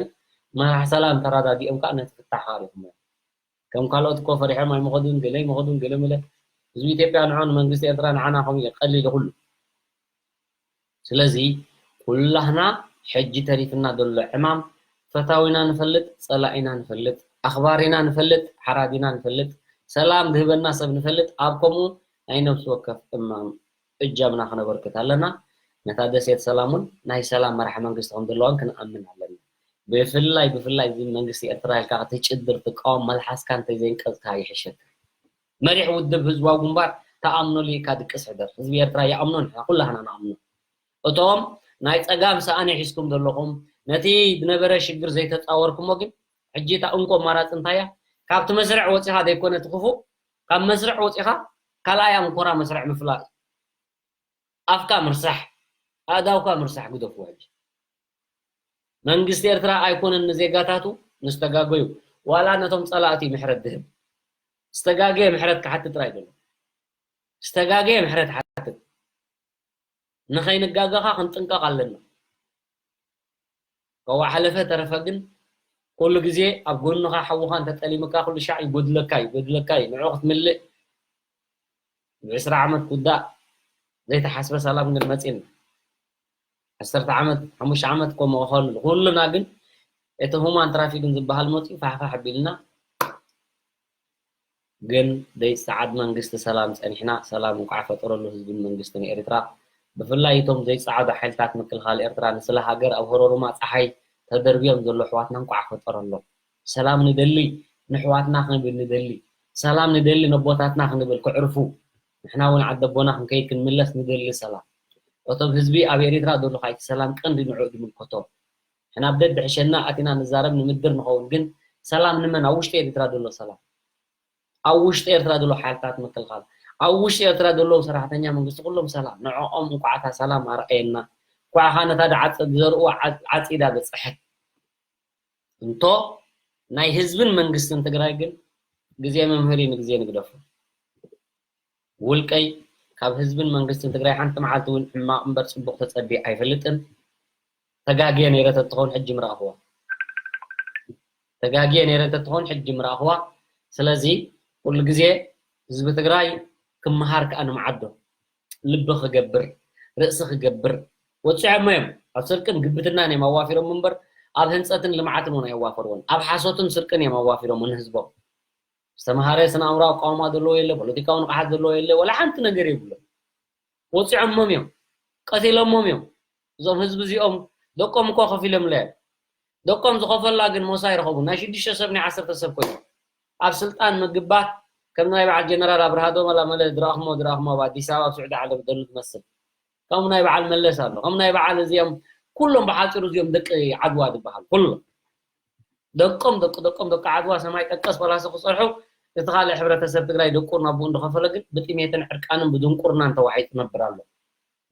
መራሕ ሰላም ተራዳዲኦም ከዓ ነቲ ፍታሕ ካሪኹሞ ከም ካልኦት እኮ ፈሪሖም ኣይመኸዱን ገለ ይመኸዱን ገለ ምለ ህዝቢ ኢትዮጵያ ንዖ ንመንግስቲ ኤርትራ ንዓና ከምኡ እዩ ቀሊሉ ኩሉ ስለዚ ኩላህና ሕጂ ተሪፍና ዘሎ ዕማም ፈታዊና ንፈልጥ፣ ጸላኢና ንፈልጥ፣ ኣኽባሪና ንፈልጥ፣ ሓራዲና ንፈልጥ፣ ሰላም ዝህበና ሰብ ንፈልጥ፣ ኣብ ከምኡ ናይ ነፍሲ ወከፍ እማም እጃምና ክነበርክት ኣለና። ነታ ደሴት ሰላም እውን ናይ ሰላም መራሒ መንግስቲ ከም ዘለዋን ክንኣምን ኣለና። ብፍላይ ብፍላይ እዚ መንግስቲ ኤርትራ ኢልካ ክትጭድር ትቃወም መልሓስካ እንተዘይንቀዝካ ይሕሸካ። መሪሕ ውድብ ህዝባዊ ግንባር ተኣምኖ ልኢካ ድቅስ ሕደር። ህዝቢ ኤርትራ ይኣምኖ ንሕና ኩላህና ንኣምኖ። እቶም ናይ ጸጋም ሰኣን ሒዝኩም ዘለኹም ነቲ ዝነበረ ሽግር ዘይተጻወርኩሞ ግን ሕጂ እታ እንኮ ኣማራጺ እንታይ እያ? ካብቲ መስርዕ ወጺኻ ዘይኮነ እቲ ክፉእ ካብ መስርዕ ወጺኻ ካልኣይ ኣንኮራ መስርዕ ምፍላጥ እዩ። ኣፍካ ምርሳሕ ኣእዳውካ ምርሳሕ ግደፍዎ ሕጂ። መንግስቲ ኤርትራ ኣይኮነን ንዜጋታቱ ንዝተጋገዩ ዋላ ነቶም ጸላእቲ ምሕረት ድህብ ዝተጋገየ ምሕረት ክሓትት ጥራይ ዘሎ ዝተጋገየ ምሕረት ሓትት ንኸይንጋገኻ ክንጥንቀቕ ኣለና። ከዋ ሓለፈ ተረፈ ግን ኩሉ ግዜ ኣብ ጎንኻ ሓውኻ እንተጠሊምካ ኩሉ ሻዕ ይጎድለካ ይጎድለካ እዩ ንዑ ክትምልእ ብዕስራ ዓመት ክውዳእ ዘይተሓስበ ሰላም ግን መፂና ዓሰርተ ዓመት ሓሙሽተ ዓመት ኮ መኸኸሉ ኩሉና ግን እቲ ሁማን ትራፊክን ዝበሃል መፂኡ ፋሕፋሕ ኣቢልና ግን ዘይፀዓድ መንግስቲ ሰላም ፀኒሕና ሰላም እንኳዕ ፈጠረሉ ህዝብን መንግስትን ኤርትራ ብፍላይ እቶም ዘይፀዓዱ ሓይልታት ምክልኻል ኤርትራ ንስለ ሃገር ኣብ ሆሮሩማ ፀሓይ ተደርብዮም ዘሎ ኣሕዋትና እንኳዕ ፈጠረሎም ሰላም ንደሊ ንኣሕዋትና ክንብል ንደሊ ሰላም ንደሊ ነቦታትና ክንብል ክዕርፉ ንሕና እውን ዓደቦና ክንከይድ ክንምለስ ንደሊ ሰላም እቶም ህዝቢ ኣብ ኤሪትራ ዘሎ ካይቲ ሰላም ቀንዲ ንዑ ዝምልከቶ ንሕና ኣብ ደድሕሸና ኣቲና ንዛረብ ንምድር ንኸውን ግን ሰላም ንመን ኣብ ውሽጢ ኤሪትራ ዘሎ ሰላም ኣብ ውሽጢ ኤርትራ ዘሎ ሓይልታት ምክልኻል ኣብ ውሽጢ ኤርትራ ዘለዉ ሰራሕተኛ መንግስቲ ኩሎም ሰላም ንዕኦም እንኳዕታ ሰላም ኣርኣየና እንኳዕኻ ነታ ድዓፀ ዝዘርኡ ዓፂዳ በፀሐት እንቶ ናይ ህዝብን መንግስትን ትግራይ ግን ግዜ መምህር እዩ ንግዜ ንግደፎ ውልቀይ ካብ ህዝብን መንግስትን ትግራይ ሓንቲ መዓልቲ እውን ሕማቕ እምበር ፅቡቕ ተፀቢ ኣይፈልጥን ተጋግየ ነይረ ተትኸውን ሕጂ ምረእኽዋ ተጋግየ ነይረ ተትኸውን ሕጂ ምረእኽዋ ስለዚ ኩሉ ግዜ ህዝቢ ትግራይ ክመሃር ከዓ ንምዓዶ ልቢ ክገብር፣ ርእሲ ክገብር ወፂዖሞ እዮም። ኣብ ስርቅን ግብትናን እዮም ኣዋፊሮም እምበር ኣብ ህንፀትን ልምዓትን እውን ኣየዋፈርዎን። ኣብ ሓሶትን ስርቅን እዮም ኣዋፊሮም ንህዝቦም። ዝተምሃረ ስነ ኣእምሮ ኣቋውማ ዘለዎ የለ፣ ፖለቲካዊ ንቕሓት ዘለዎ የለ፣ ወላ ሓንቲ ነገር የብሎም። ወፂዖሞም እዮም፣ ቀቲሎሞም እዮም። እዞም ህዝቢ እዚኦም ደቆም እኮ ከፊሎምለ እዮም። ደቆም ዝኸፈላ ግን ሞሳ ይረኸቡ። ናይ ሽዱሽተ ሰብ ናይ ዓሰርተ ሰብ ኮይኖም ኣብ ስልጣን ምግባት ከም ናይ በዓል ጀነራል ኣብርሃ ዶመላ መለ ድረኣኽሞ ድረኣኽሞ ኣብ ኣዲስ ኣበባ ኣብ ስዑዲ ዓለም ደሉ ትመስል። ከም ናይ በዓል መለስ ኣሎ፣ ከም ናይ በዓል እዚኦም ኩሎም ብሓፂሩ እዚኦም ደቂ ዓድዋ ዝበሃል ኩሎም ደቆም ደቂ ደቆም ደቂ ዓድዋ ሰማይ ጠቀስ ፈላሲ ክፀርሑ እቲ ካልእ ሕብረተሰብ ትግራይ ደቁን ኣቡኡ እንደኸፈለ ግን ብጥሜትን ዕርቃንን ብድንቁርናን ተዋሒጡ ነብር ኣሎ።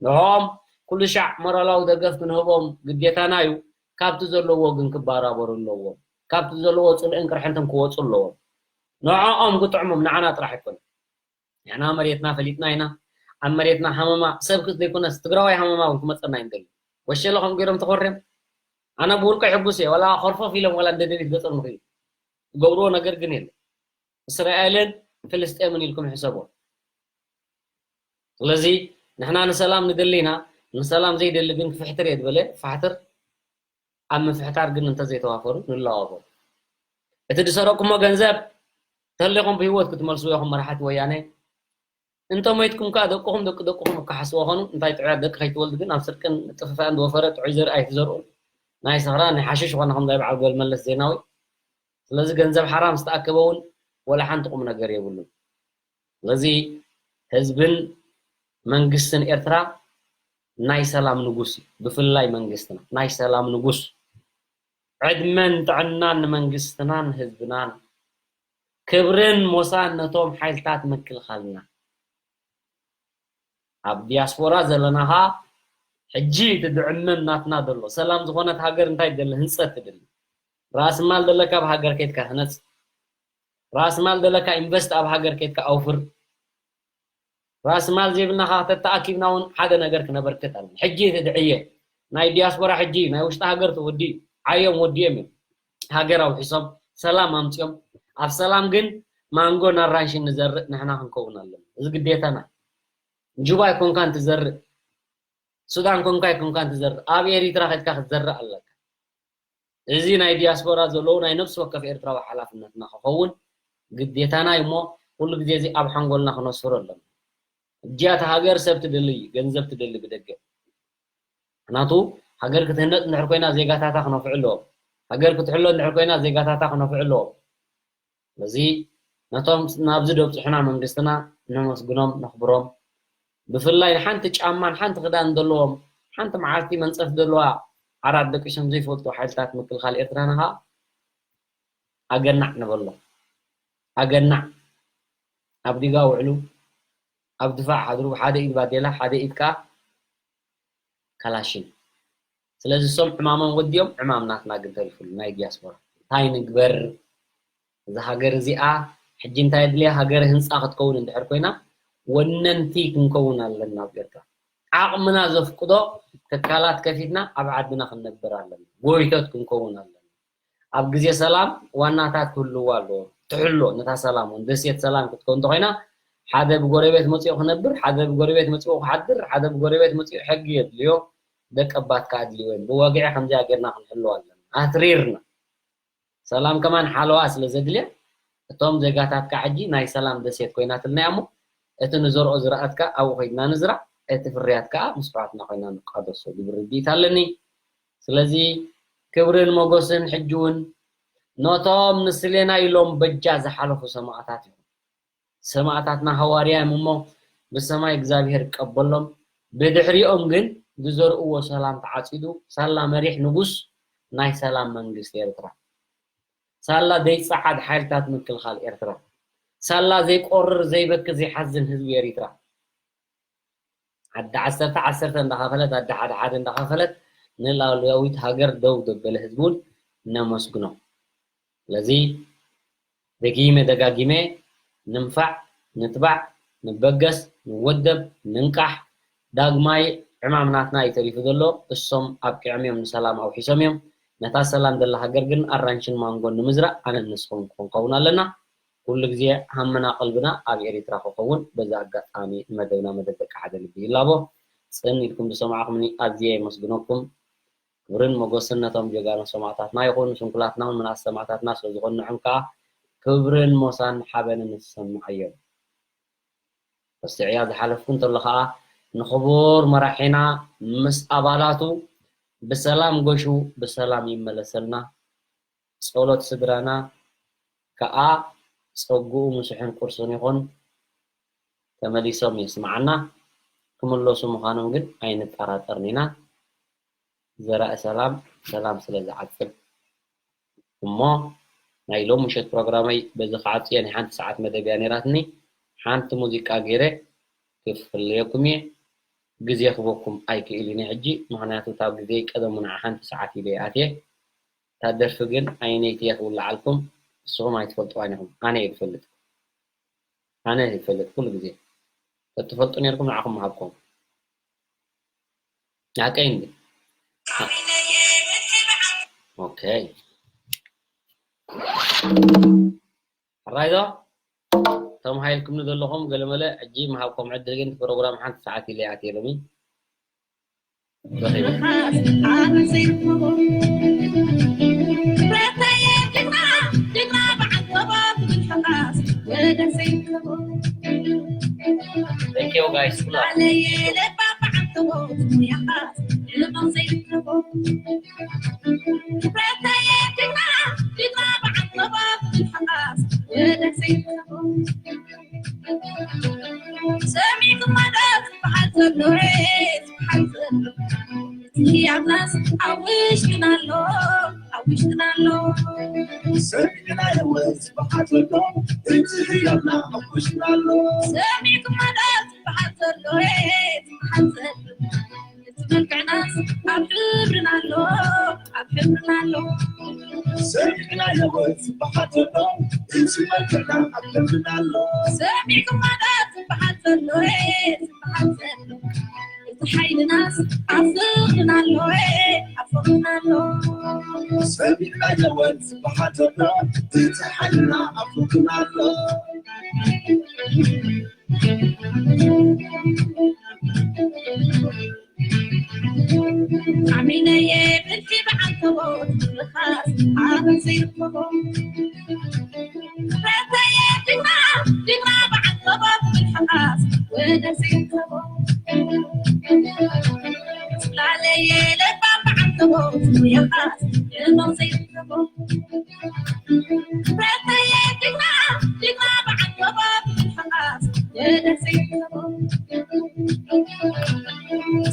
ንዕኦም ኩሉ ሻዕ ሞራላዊ ደገፍ ክንህቦም ግዴታና እዩ። ካብቲ ዘለዎ ግን ክባራበሩ ኣለዎም። ካብቲ ዘለዎ ፅልእን ቅርሕንትን ክወፁ ኣለዎም። ንዕኦም ክጥዕሞም ንዓና ጥራሕ ኣይኮነን። ንሕና መሬትና ፈሊጥና ኢና። ኣብ መሬትና ሃመማ ሰብ ክስ ዘይኮነስ ትግራዋይ ሃመማ እውን ክመፀና እዩ ንደሊ። ወሸለ ከም ገይሮም ተኾርዮም ኣነ ብውልቀ ሕጉስ እየ። ዋላ ኮርፈፍ ኢሎም ዋላ እንደ ደሊት ገጾም ንኽዩ ዝገብርዎ ነገር ግን የለ። እስራኤልን ፍልስጤምን ኢልኩም ሕሰቦ። ስለዚ ንሕና ንሰላም ንደሊ ኢና። ንሰላም ዘይደሊ ግን ክፍሕትር እየ ዝበለ ፋሕትር ኣብ ምፍሕታር ግን እንተዘይተዋፈሩ ንለዋወጦ። እቲ ዝሰረቅኩሞ ገንዘብ ተሊኹም ብህይወት ክትመልስዎ ኢኹም መራሕቲ ወያነ። እንተ ሞይትኩም ከኣ ደቅኹም ደቂ ደቅኹም ክከሓስዎ ኾኑ። እንታይ ጥዑያት ደቂ ከይትወልዱ ግን ኣብ ስርቅን ጥፍፋእን ዝወፈረ ጥዑይ ዘርኢ ኣይትዘርኡ። ናይ ሰኽራ ናይ ሓሽሽ ኾነ ከም ናይ በዓል ጓል መለስ ዜናዊ። ስለዚ ገንዘብ ሓራም ዝተኣከበ እውን ወላ ሓንቲ ቁም ነገር የብሉን። ስለዚ ህዝብን መንግስትን ኤርትራ ናይ ሰላም ንጉስ እዩ። ብፍላይ መንግስትና ናይ ሰላም ንጉስ። ዕድመን ጥዕናን ንመንግስትናን ህዝብናን። ክብርን ሞሳን ነቶም ሓይልታት ምክልኻልና። ኣብ ዲያስፖራ ዘለና ኸዓ ሕጂ እቲ ድዕምም ናትና ዘሎ ሰላም ዝኾነት ሃገር እንታይ ትደሊ? ህንፀት ትደሊ። ራስ ማል ዘለካ ኣብ ሃገር ከይድካ ህነፅ። ራስ ማል ዘለካ ኢንቨስት ኣብ ሃገር ከይድካ ኣውፍር። ራስ ማል ዘይብልና ኸዓ ተተኣኪብና እውን ሓደ ነገር ክነበርክት ኣለና። ሕጂ እቲ ድዕየ ናይ ዲያስፖራ ሕጂ ናይ ውሽጢ ሃገር ተወዲኡ ዓዮም ወዲኦም እዮም። ሃገር ኣውሒሶም ሰላም ኣምፂኦም። ኣብ ሰላም ግን ማንጎን ኣራንሽን ንዘርእ ንሕና ክንከውን ኣለና። እዚ ግዴታና። ጁባ ኣይኮንካን ትዘርእ፣ ሱዳን ኮንካ ኣይኮንካን ትዘርእ፣ ኣብ ኤሪትራ ከድካ ክትዘርእ ኣለካ። እዚ ናይ ዲያስፖራ ዘለዉ ናይ ነፍሲ ወከፍ ኤርትራዊ ሓላፍነትና ክኸውን ግዴታና እዩ እሞ ኩሉ ግዜ እዚ ኣብ ሓንጎልና ክነስፍሮ ኣለና። እጃ እታ ሃገር ሰብ ትደሊ እዩ፣ ገንዘብ ትደሊ ብደገ። ምክንያቱ ሃገር ክትህነፅ እንድሕር ኮይና ዜጋታታ ክነፍዑ ኣለዎም። ሃገር ክትሕሎ እንድሕር ኮይና ዜጋታታ ክነፍዑ ኣለዎም። ስለዚ ነቶም ናብዚ ደብፅሑና መንግስትና ነመስግኖም፣ ነኽብሮም። ብፍላይ ንሓንቲ ጫማን ሓንቲ ክዳን ዘለዎም ሓንቲ መዓልቲ መንፀፍ ዘለዋ ዓራት ደቂሶም ዘይፈልጡ ሓይልታት ምክልኻል ኤርትራና ኸዓ ኣገናዕ ንበሎ። ኣገናዕ ኣብ ዲጋ ውዕሉ ኣብ ድፋዕ ሓድሩ ሓደ ኢድ ባዴላ ሓደ ኢድ ከዓ ካላሽን። ስለዚ እሶም ዕማሞም ወዲኦም ዕማም ናትና ግን ተሪፉሉ ናይ ዲያስፖራ እንታይ ንግበር? እዛ ሃገር እዚኣ ሕጂ እንታይ ኣድልያ ሃገር ህንፃ ክትከውን እንድሕር ኮይና ወነንቲ ክንከውን ኣለና። ኣብ ኤርትራ ዓቕምና ዘፍቅዶ ትካላት ከፊትና ኣብ ዓድና ክንነብር ኣለና። ጎይቶት ክንከውን ኣለና። ኣብ ግዜ ሰላም ዋናታት ክህልዋ ኣለዎ። ትሕሎ ነታ ሰላም እውን ደሴት ሰላም ክትከውን እንተኮይና ሓደ ብጎረቤት መፂኡ ክነብር፣ ሓደ ብጎረቤት መፂኡ ክሓድር፣ ሓደ ብጎረቤት መፂኡ ሕጊ የድልዮ፣ ደቀባት ከኣ ኣድልዮ እዮም። ብወግዒ ከምዚኣ ጌርና ክንሕልዋ ኣለና። ኣትሪርና ሰላም ከማን ሓለዋ ስለ ዘድልያ እቶም ዜጋታት ከዓ ሕጂ ናይ ሰላም ደሴት ኮይናትልና እያ እሞ እቲ ንዘርኦ ዝራእት ከዓ ኣብኡ ኮይድና ንዝራእ፣ እቲ ፍርያት ከዓ ምስ ኣሕዋትና ኮይና ንቃደሶ ዝብል ርድኢት ኣለኒ። ስለዚ ክብርን ሞጎስን ሕጂ እውን ነቶም ንስሌና ኢሎም በጃ ዝሓለፉ ሰማእታት ይኹን። ሰማእታትና ሃዋርያ እዮም እሞ ብሰማይ እግዚኣብሔር ይቀበሎም። ብድሕሪኦም ግን ዝዘርእዎ ሰላም ተዓፂዱ ሳላ መሪሕ ንጉስ ናይ ሰላም መንግስቲ ኤርትራ፣ ሳላ ዘይፀዓድ ሓይልታት ምክልኻል ኤርትራ፣ ሳላ ዘይቆርር ዘይበኪ ዘይሓዝን ህዝቢ ኤሪትራ ዓዲ ዓሰርተ ዓሰርተ እንዳኸፈለት ዓዲ ሓደ ሓደ እንዳኸፈለት ንልኣሉያዊት ሃገር ደው ዘበለ ህዝቢ እውን ነመስግኖ። ስለዚ ደጊመ ደጋጊመ ንንፋዕ፣ ንትባዕ፣ ንበገስ፣ ንወደብ፣ ንንቃሕ፣ ዳግማይ ዕማም ናትና እዩ ተሪፉ ዘሎ። እሶም ኣብቂዖም እዮም፣ ንሰላም ኣውሒሶም እዮም። ነታ ሰላም ዘላ ሃገር ግን ኣራንሽን ማንጎን ንምዝራእ ኣነን ንስኹም ክንኸውን ኣለና። ኩሉ ግዜ ሃምና ቀልብና ኣብ ኤሪትራ ክኸውን በዚ ኣጋጣሚ ንመደብና መደብ ደቂ ሓደ ልቢ ይላቦ። ጽን ኢልኩም ዝሰማዕኹምኒ ኣዝየ የመስግነኩም። ክብርን ሞገስን ነቶም ጀጋኑ ሰማእታትና ይኹን፣ ስንኩላትና እውን ምልኣት ሰማእታትና ስለ ዝኾንዖም ከኣ ክብርን ሞሳን ሓበንን ንሰምዓዮም። ረስዕያ ዝሓለፍኩ እንተሎ ከኣ ንኽቡር መራሒና ምስ ኣባላቱ ብሰላም ጎሹ ብሰላም ይመለሰልና። ጸሎት ስድራና ከኣ ጸጉኡ ምስሕን ቁርሱን ይኹን። ተመሊሶም የስምዓና። ክምለሱ ምዃኖም ግን ኣይንጠራጠርን ኢና። ዘራኢ ሰላም ሰላም ስለ ዝዓጽብ እሞ ናይ ሎም ምሸት ፕሮግራመይ በዚ ክዓጽየ ናይ ሓንቲ ሰዓት መደብ እያ ነይራትኒ። ሓንቲ ሙዚቃ ገይረ ክፍለየኩም እየ። ግዜ ክበኩም ኣይክእልን እየ ሕጂ፣ ምኽንያቱ እታ ግዜ ቀደሙ ንዓ ሓንቲ ሰዓት ኢለ እየ ኣትየ። እታ ደርፊ ግን ኣየነይቲ እየ ክውልዓልኩም ንስኹም ኣይትፈልጥዋን ኢኹም። ኣነ እየ ዝፈልጥ። ኣነ እየ ዝፈልጥ ኩሉ ግዜ። ተትፈልጡ ነይርኩም ንዓኹም ምሃብኩም። ሓቀይ እንዲ። ኦኬ። ሕራይ ዶ? እቶም ሃይልኩምኒ ዘለኹም ገለመለ ሕጂ ምሃብኩም ዕድል ግን ፕሮግራም ሓንቲ ሰዓት ኢለ ኣትየ ሎሚ። Thank you guys. ሰሚዕናዮ ዝበሃል ዘሎ እቲ ህያብና ኣብ ውሽጥና ኣሎ። ሰሚዕኩሞ ዶ ዝበሃል ዘሎ ዝበሃል ዘሎ እቲ መልክዕናስ ኣብ ሕብርና ኣሎ፣ ኣብ ሕብርና ኣሎ። ሰሚዕናዮ ዝበሃል ዘሎ እቲ መልክዕና ኣብ ሕብርና ኣሎ። ሰሚዕኩሞ ዶ ዝበሃል ዘሎ ዝበሃል ዘሎ እቲ ሓይልናስ ኣብ ፍቕርና ኣሎ፣ ኣብ ፍቕርና ኣሎ። ሰሚዕናዮ ዝበሃል ዘሎ እቲ ሓይልና ኣብ ፍቕርና ኣሎ። ኣሚነየ ብልሒ ብዓንተቦት ምርኻስ ኣበን ዘይርከቦ።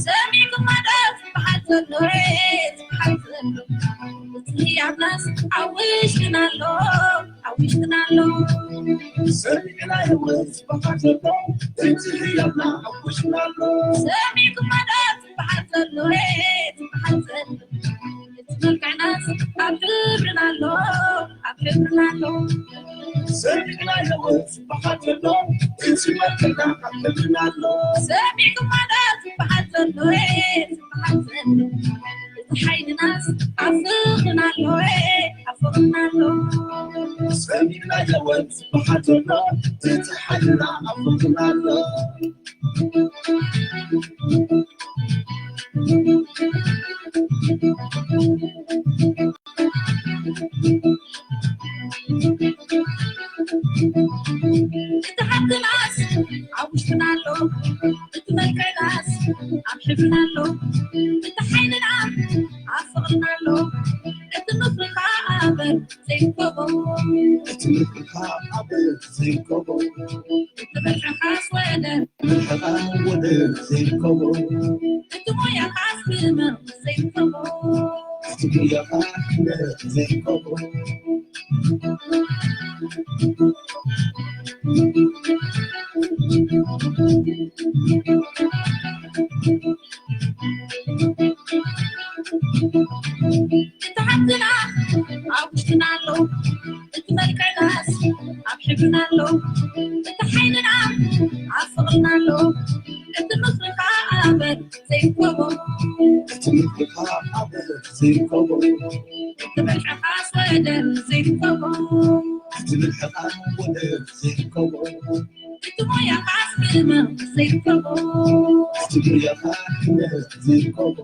ሰሚዕኩሞ ዶ ዝበሃል ዘሎ ዝበሃል ዘሎ እቲ ህያብናስ ኣብ ውሽጥና ኣሎ፣ ኣብ ውሽጥና ኣሎ። ሰሚዕናዮ ዝበሃል ዘሎ እቲ ህያብና ኣብ ውሽጥና ኣሎ። ሰሚዕኩሞ ዶ ዝበሃል ዘሎ ዝበሃል ዘሎ እቲ መልክዕናስ ኣብ ሕብርና ኣሎ፣ ኣብ ሕብርና ኣሎ። ሰሚዕናዮ ዝበሃል ዘሎ እቲ መልክዕና ኣብ ሕብርና ኣሎ። ሰሚዕኩሞ ዶ ዝበሃል ዘሎ ዝበሃል ዘሎ እቲ ሓይልናስ ኣብ ፍቕርና ኣሎ፣ ኣብ ፍቕርና ኣሎ። ሰሚዕናዮ ዝበሃል ዘሎ እቲ ሓይልና ኣብ ፍቕርና ኣሎ። እቲ ሃብትናስ ኣብ ውሽጥና ኣሎ፣ እቲ መልክዕናስ ኣብ ሕብርና ኣሎ፣ እቲ ሓይልና ኣብ ፍቕርና ኣሎ፣ እቲ ምኽሪ ከዓ ኣበር ዘይንከቦ። እቲ ምኽሪ ከዓ ኣበር ዘይንከቦ። እቲ ብልሕኻስ ወደር። ብልሕኻ ወደር ዘይንከቦ። እቲ ሞያኻስ ህመም ዘይንከቦ። እቲ ሞያኻ ህመም ዘይንከቦ። እቲ ሃብትና ኣብ ውሽጥና ኣሎ፣ እቲ መልክዕናስ ኣብ ሕብርና ኣሎ፣ እቲ ሓይልና ኣብ ፍቕርና ኣሎ፣ እቲ ምኽሪ ከዓ ኣበር ዘይንከቦ። እቲ ምኽሪ ከዓ ኣበር ዘይንከቦ። እቲ ብልሕኻስ ወደር ዘይንከቦ። ዝብል ሕቓ ወደብ ዘይርከቦ፣ እቲ ሞያኻ ክመ ዘይርከቦ፣ እቲ ሞያኻ ክመ ዘይርከቦ።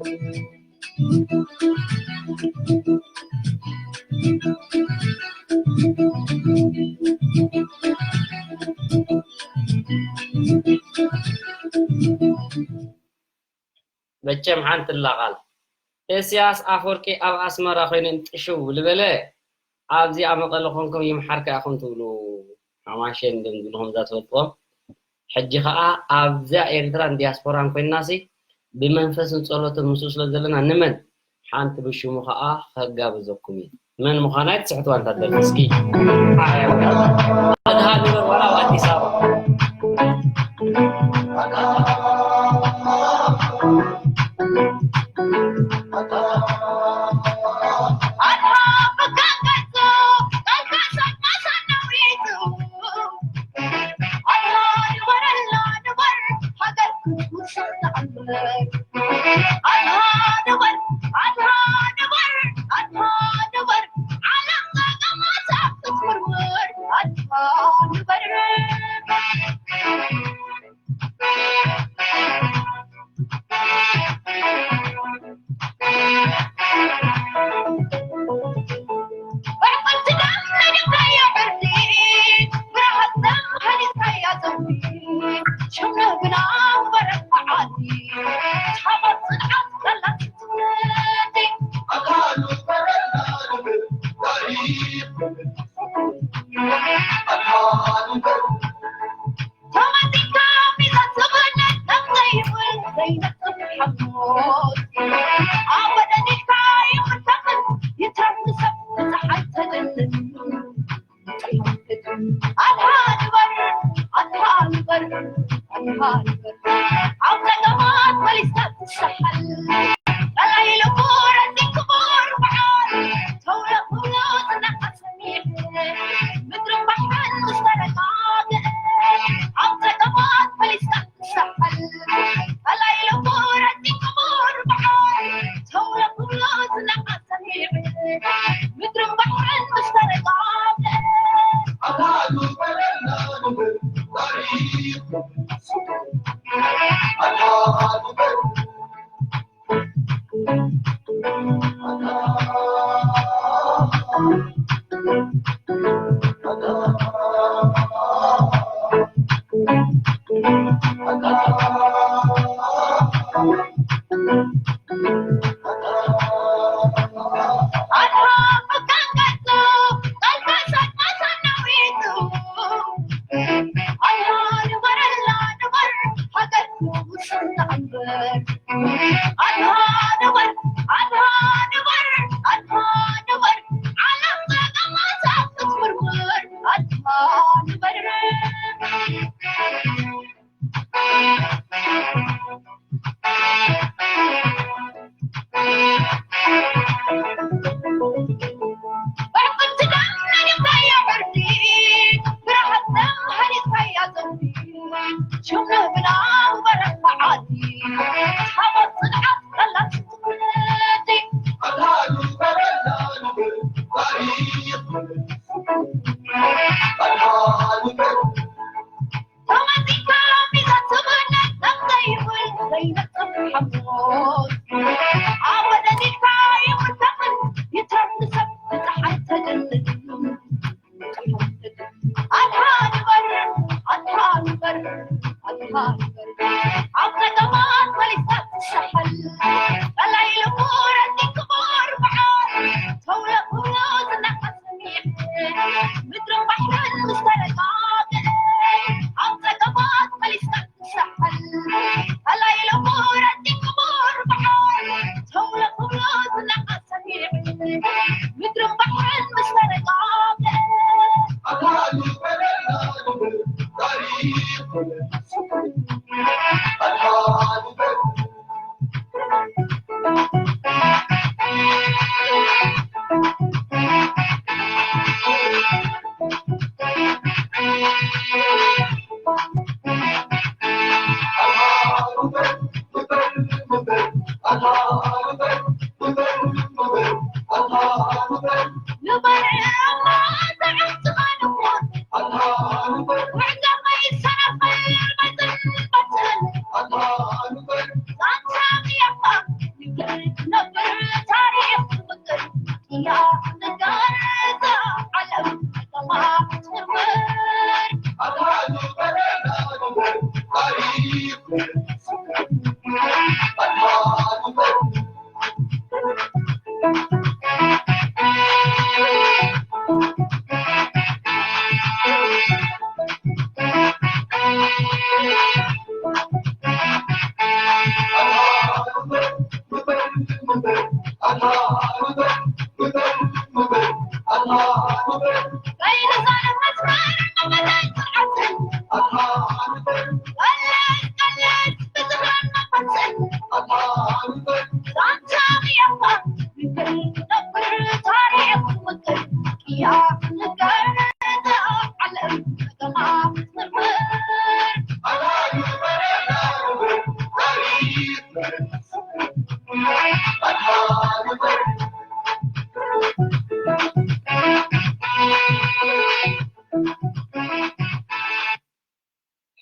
መቸም ሓንቲ ኣላ ቃል። ኢሳያስ ኣፈወርቂ ኣብ ኣስመራ ኮይኑ እንጥሽው ልበለ፣ ኣብዚ ኣብ መቐለ ኮንኩም ይምሓርካ ኢኹም ትብሉ። ሓማሸን ድም ዝብልኹም እዛ ትፈልጥዎም። ሕጂ ኸኣ ኣብዛ ኤርትራን ዲያስፖራን ኮይንናሲ ብመንፈስን ጸሎትን ምስኡ ስለ ዘለና ንመን ሓንቲ ብሽሙ ኸኣ ከጋብዘኩም እዩ። መን ምዃና ኣይትስሕትዋ እንታ ደርፊ እስኪ። ኣድሃ ንበር ዋላ ኣብ ኣዲስ ኣበባ።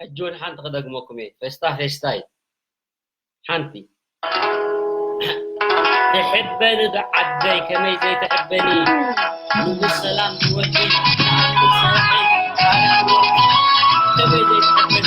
ሕጂ እውን ሓንቲ ክደግመኩም እየ። ፌስታ ፌስታይ ሓንቲ። ትሕበኒ ዶ ዓደይ፣ ከመይ ዘይትሕበኒ? ንጉስ ሰላም ዝወዲ፣ ንጉስ ሰላም፣ ከመይ ዘይትሕበኒ?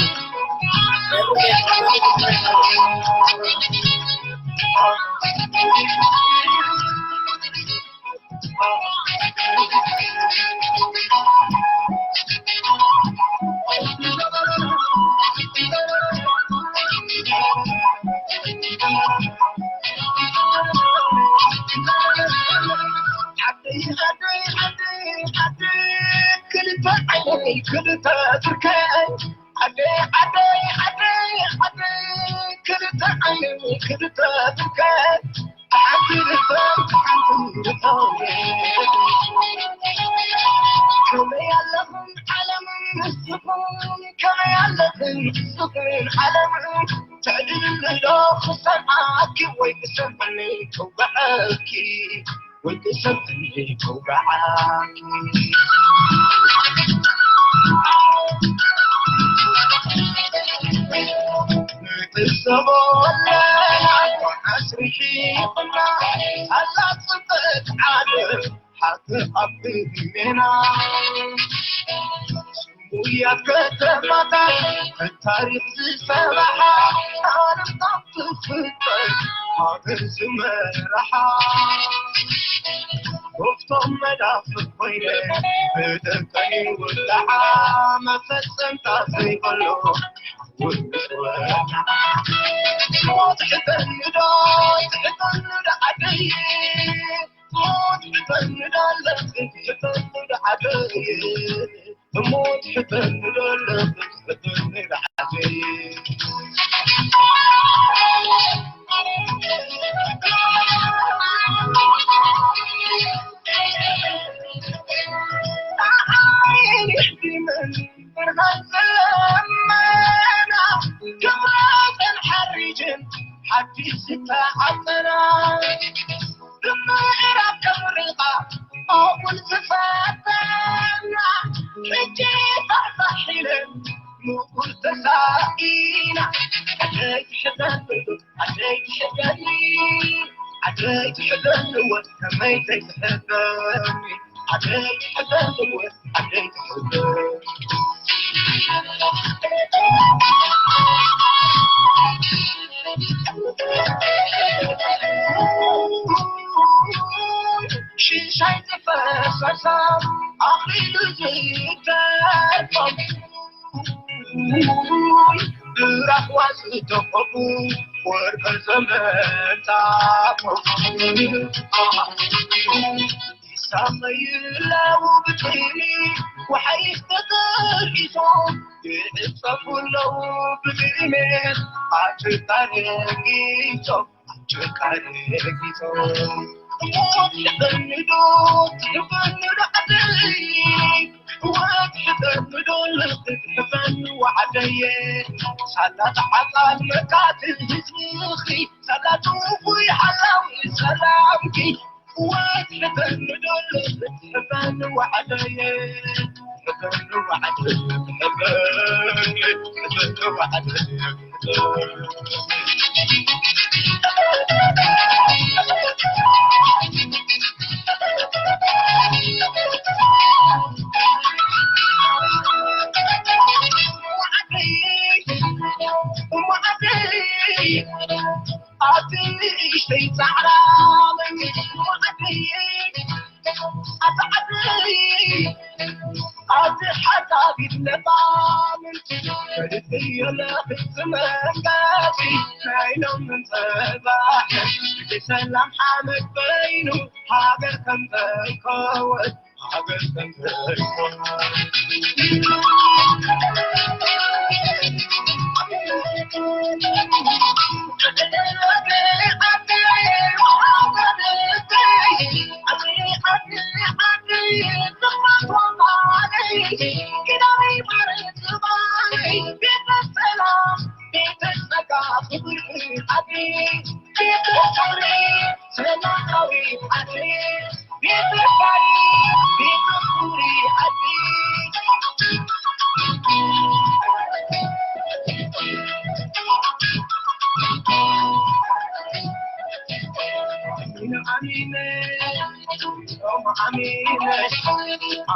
ብሰላም ሓመድ ኮይኑ ሃገር ከም ዘይኮን፣ ሃገር ከም ዘይኮን።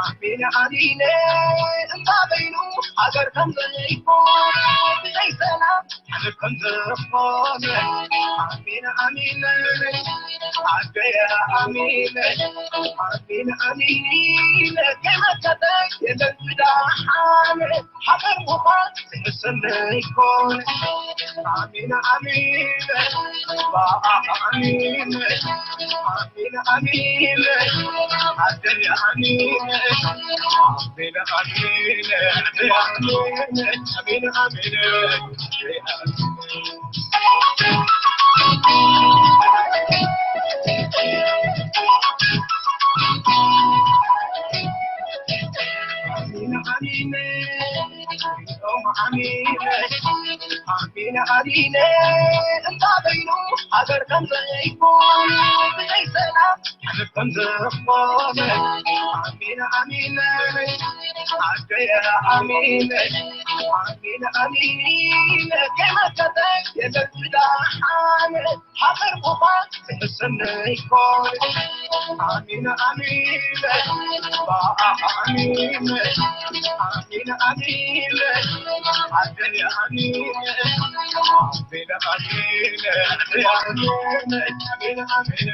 ኣሚነ ኣሚነ እንታ በይኑ ሃገር ከም ዘይኮን፣ ብዘይ ሰላም ሃገር ከም ዝኾነ። ኣሚነ ኣሚነ ኣደየ ኣሚነ ኣሚነ ኣሚነ ከመከተ የለን ብዳሓነ። ሃገር ምዃን ዝሕሰብ ዘይኮነ። ኣሚነ ኣሚነ ኣሚነ ኣሚነ ኣሚነ ኣደየ ኣሚነ ኣሚነ ኣሚነ ኣሚነ ኣሚነ ኣሚነ ኣሚነ ኣሚነ ኣሚነ እንታ በይኑ ሃገር ከም ዘይኮን፣ ብዘይ ሰላም ሃገር ከም ዝኾነ። ኣሚነ ኣሚነ ኣደየ ኣሚነ ኣሚነ ኣሚነ ከመከተ የለን ብዳሓነ። ሃገር ምዃን ዝሕሰብ ዘይኮነ። ኣሚነ ኣሚነ ኣሚነ ኣሚነ ኣሚነ ኣደየ ኣሚነ ኣሚነ ኣሚነ ኣሚነ ኣሚነ ኣሚነ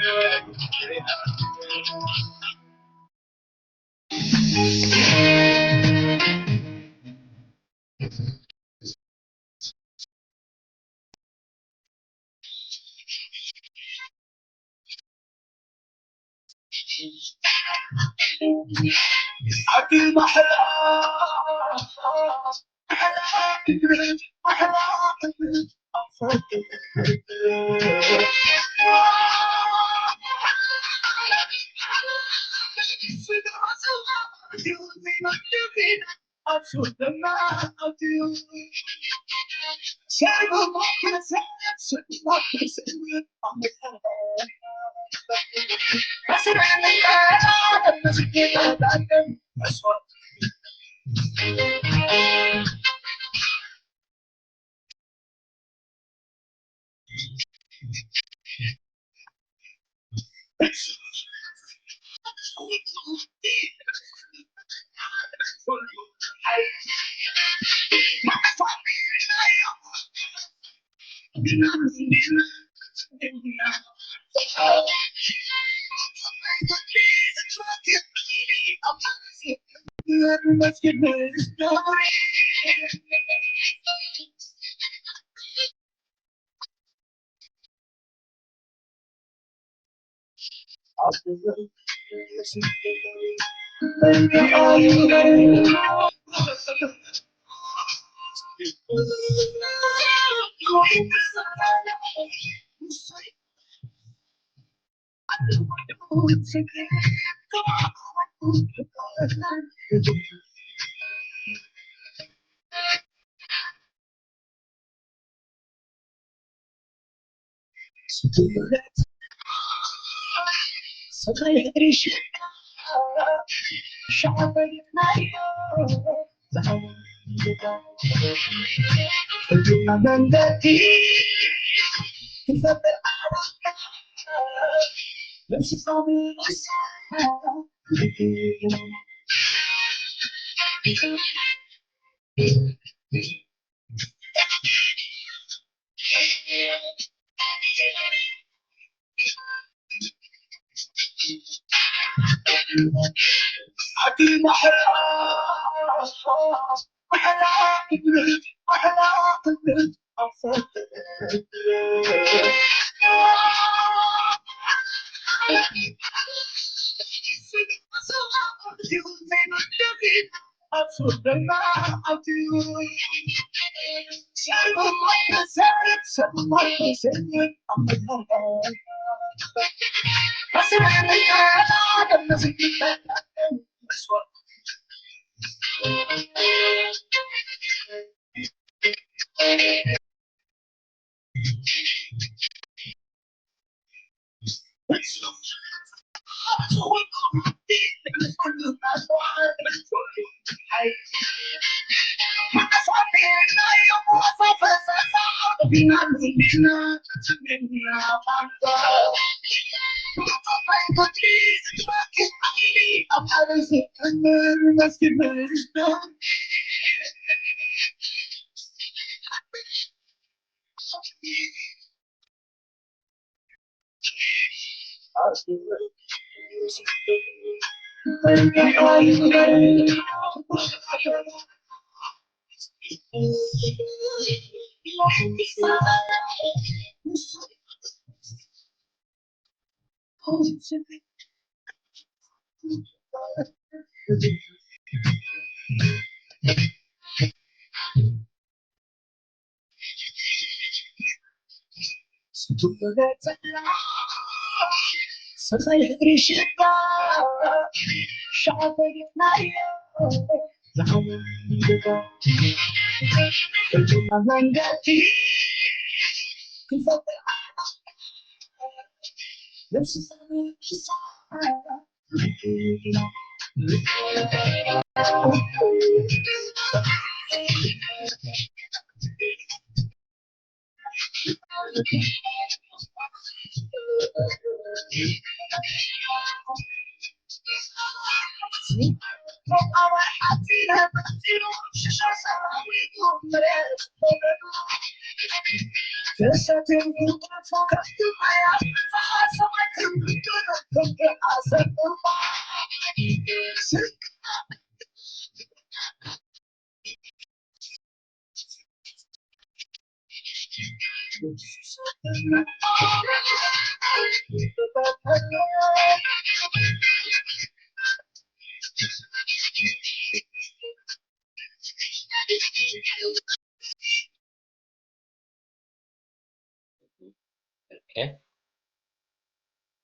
ኦኬ።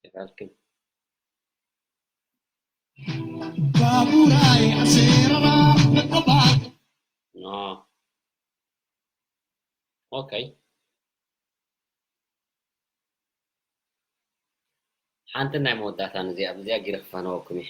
ይቀጥል። ባቡራይ ኣሴረባ ምቅባል። ኖ። ኦኬ። ሓንቲ ናይ መወዳእታ ነዚኣ፣ ብዚኣ ጊረ ክፋነወኩም እየ።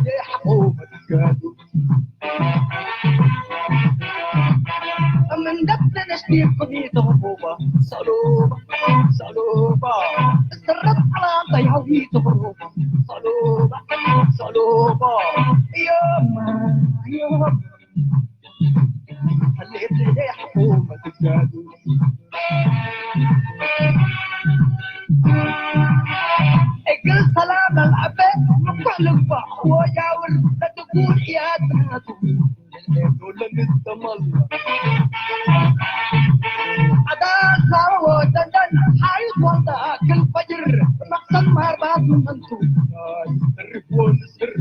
የሓቆ መትጋዱ እምን ደብነሽ ዲኩኒ ተኸቦባ ሰሎባ ሰሎባ እስተረት ዓላምታ ይሃዊ ተኸቦባ ሰሎባ ሰሎባ እዮማ እዮማ እግል ሰላም ለልዐበ ምኩሕ ልግባዕ ወጃውር ለትኩን እያትናቱ ለምስተማል ኣዳሳዎ ደንደን ሓይት ወልዳ ክልፈጅር መቅሰን ማርባት ምመንቱ ርፍዎ ንስር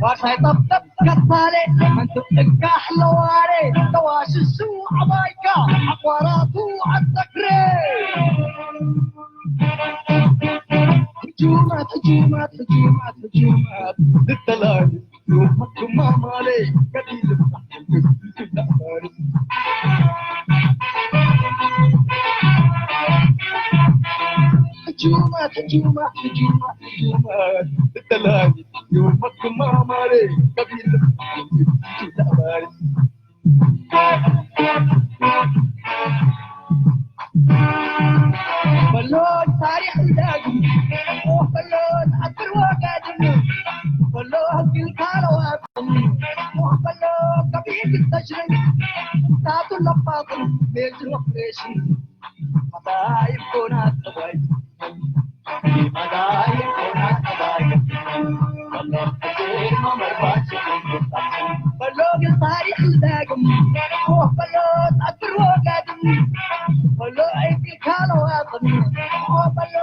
ዋርሳይ ጠብጠብ ከታሌ መንቱ እካሕ ለዋሬ ተዋሽሹ ኣባይካ ኣቋራቱ ኣተክሬ ህጁማት ህጁማት ህጁማት ህጁማት ልተላዩ ዮመክማ ማሌ ከዲልም ህጁማት ህጁማት ህጁማት ህጁማት ልተላዩ ዮመክማ ማሌ ከዲልም በሎ ታሪኽ እንዳግም በሎን ኣክር ወጋድም በሎ ህግል ካለዋትም በሎ ከቢድ ተሽረግ ታቱ ለባትም ቤዝሮ ፍሬሽን ኣባይ ኮና ጠባይ በሎ ግን ታሪኽ ዳግም በሎ ጸግር ወጋድም በሎ እግል ካለዋጥም በሎ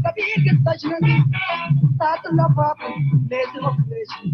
ከቢር ግን ተሽርን ታጥለፋት ሌዝሮ ፍሬሽን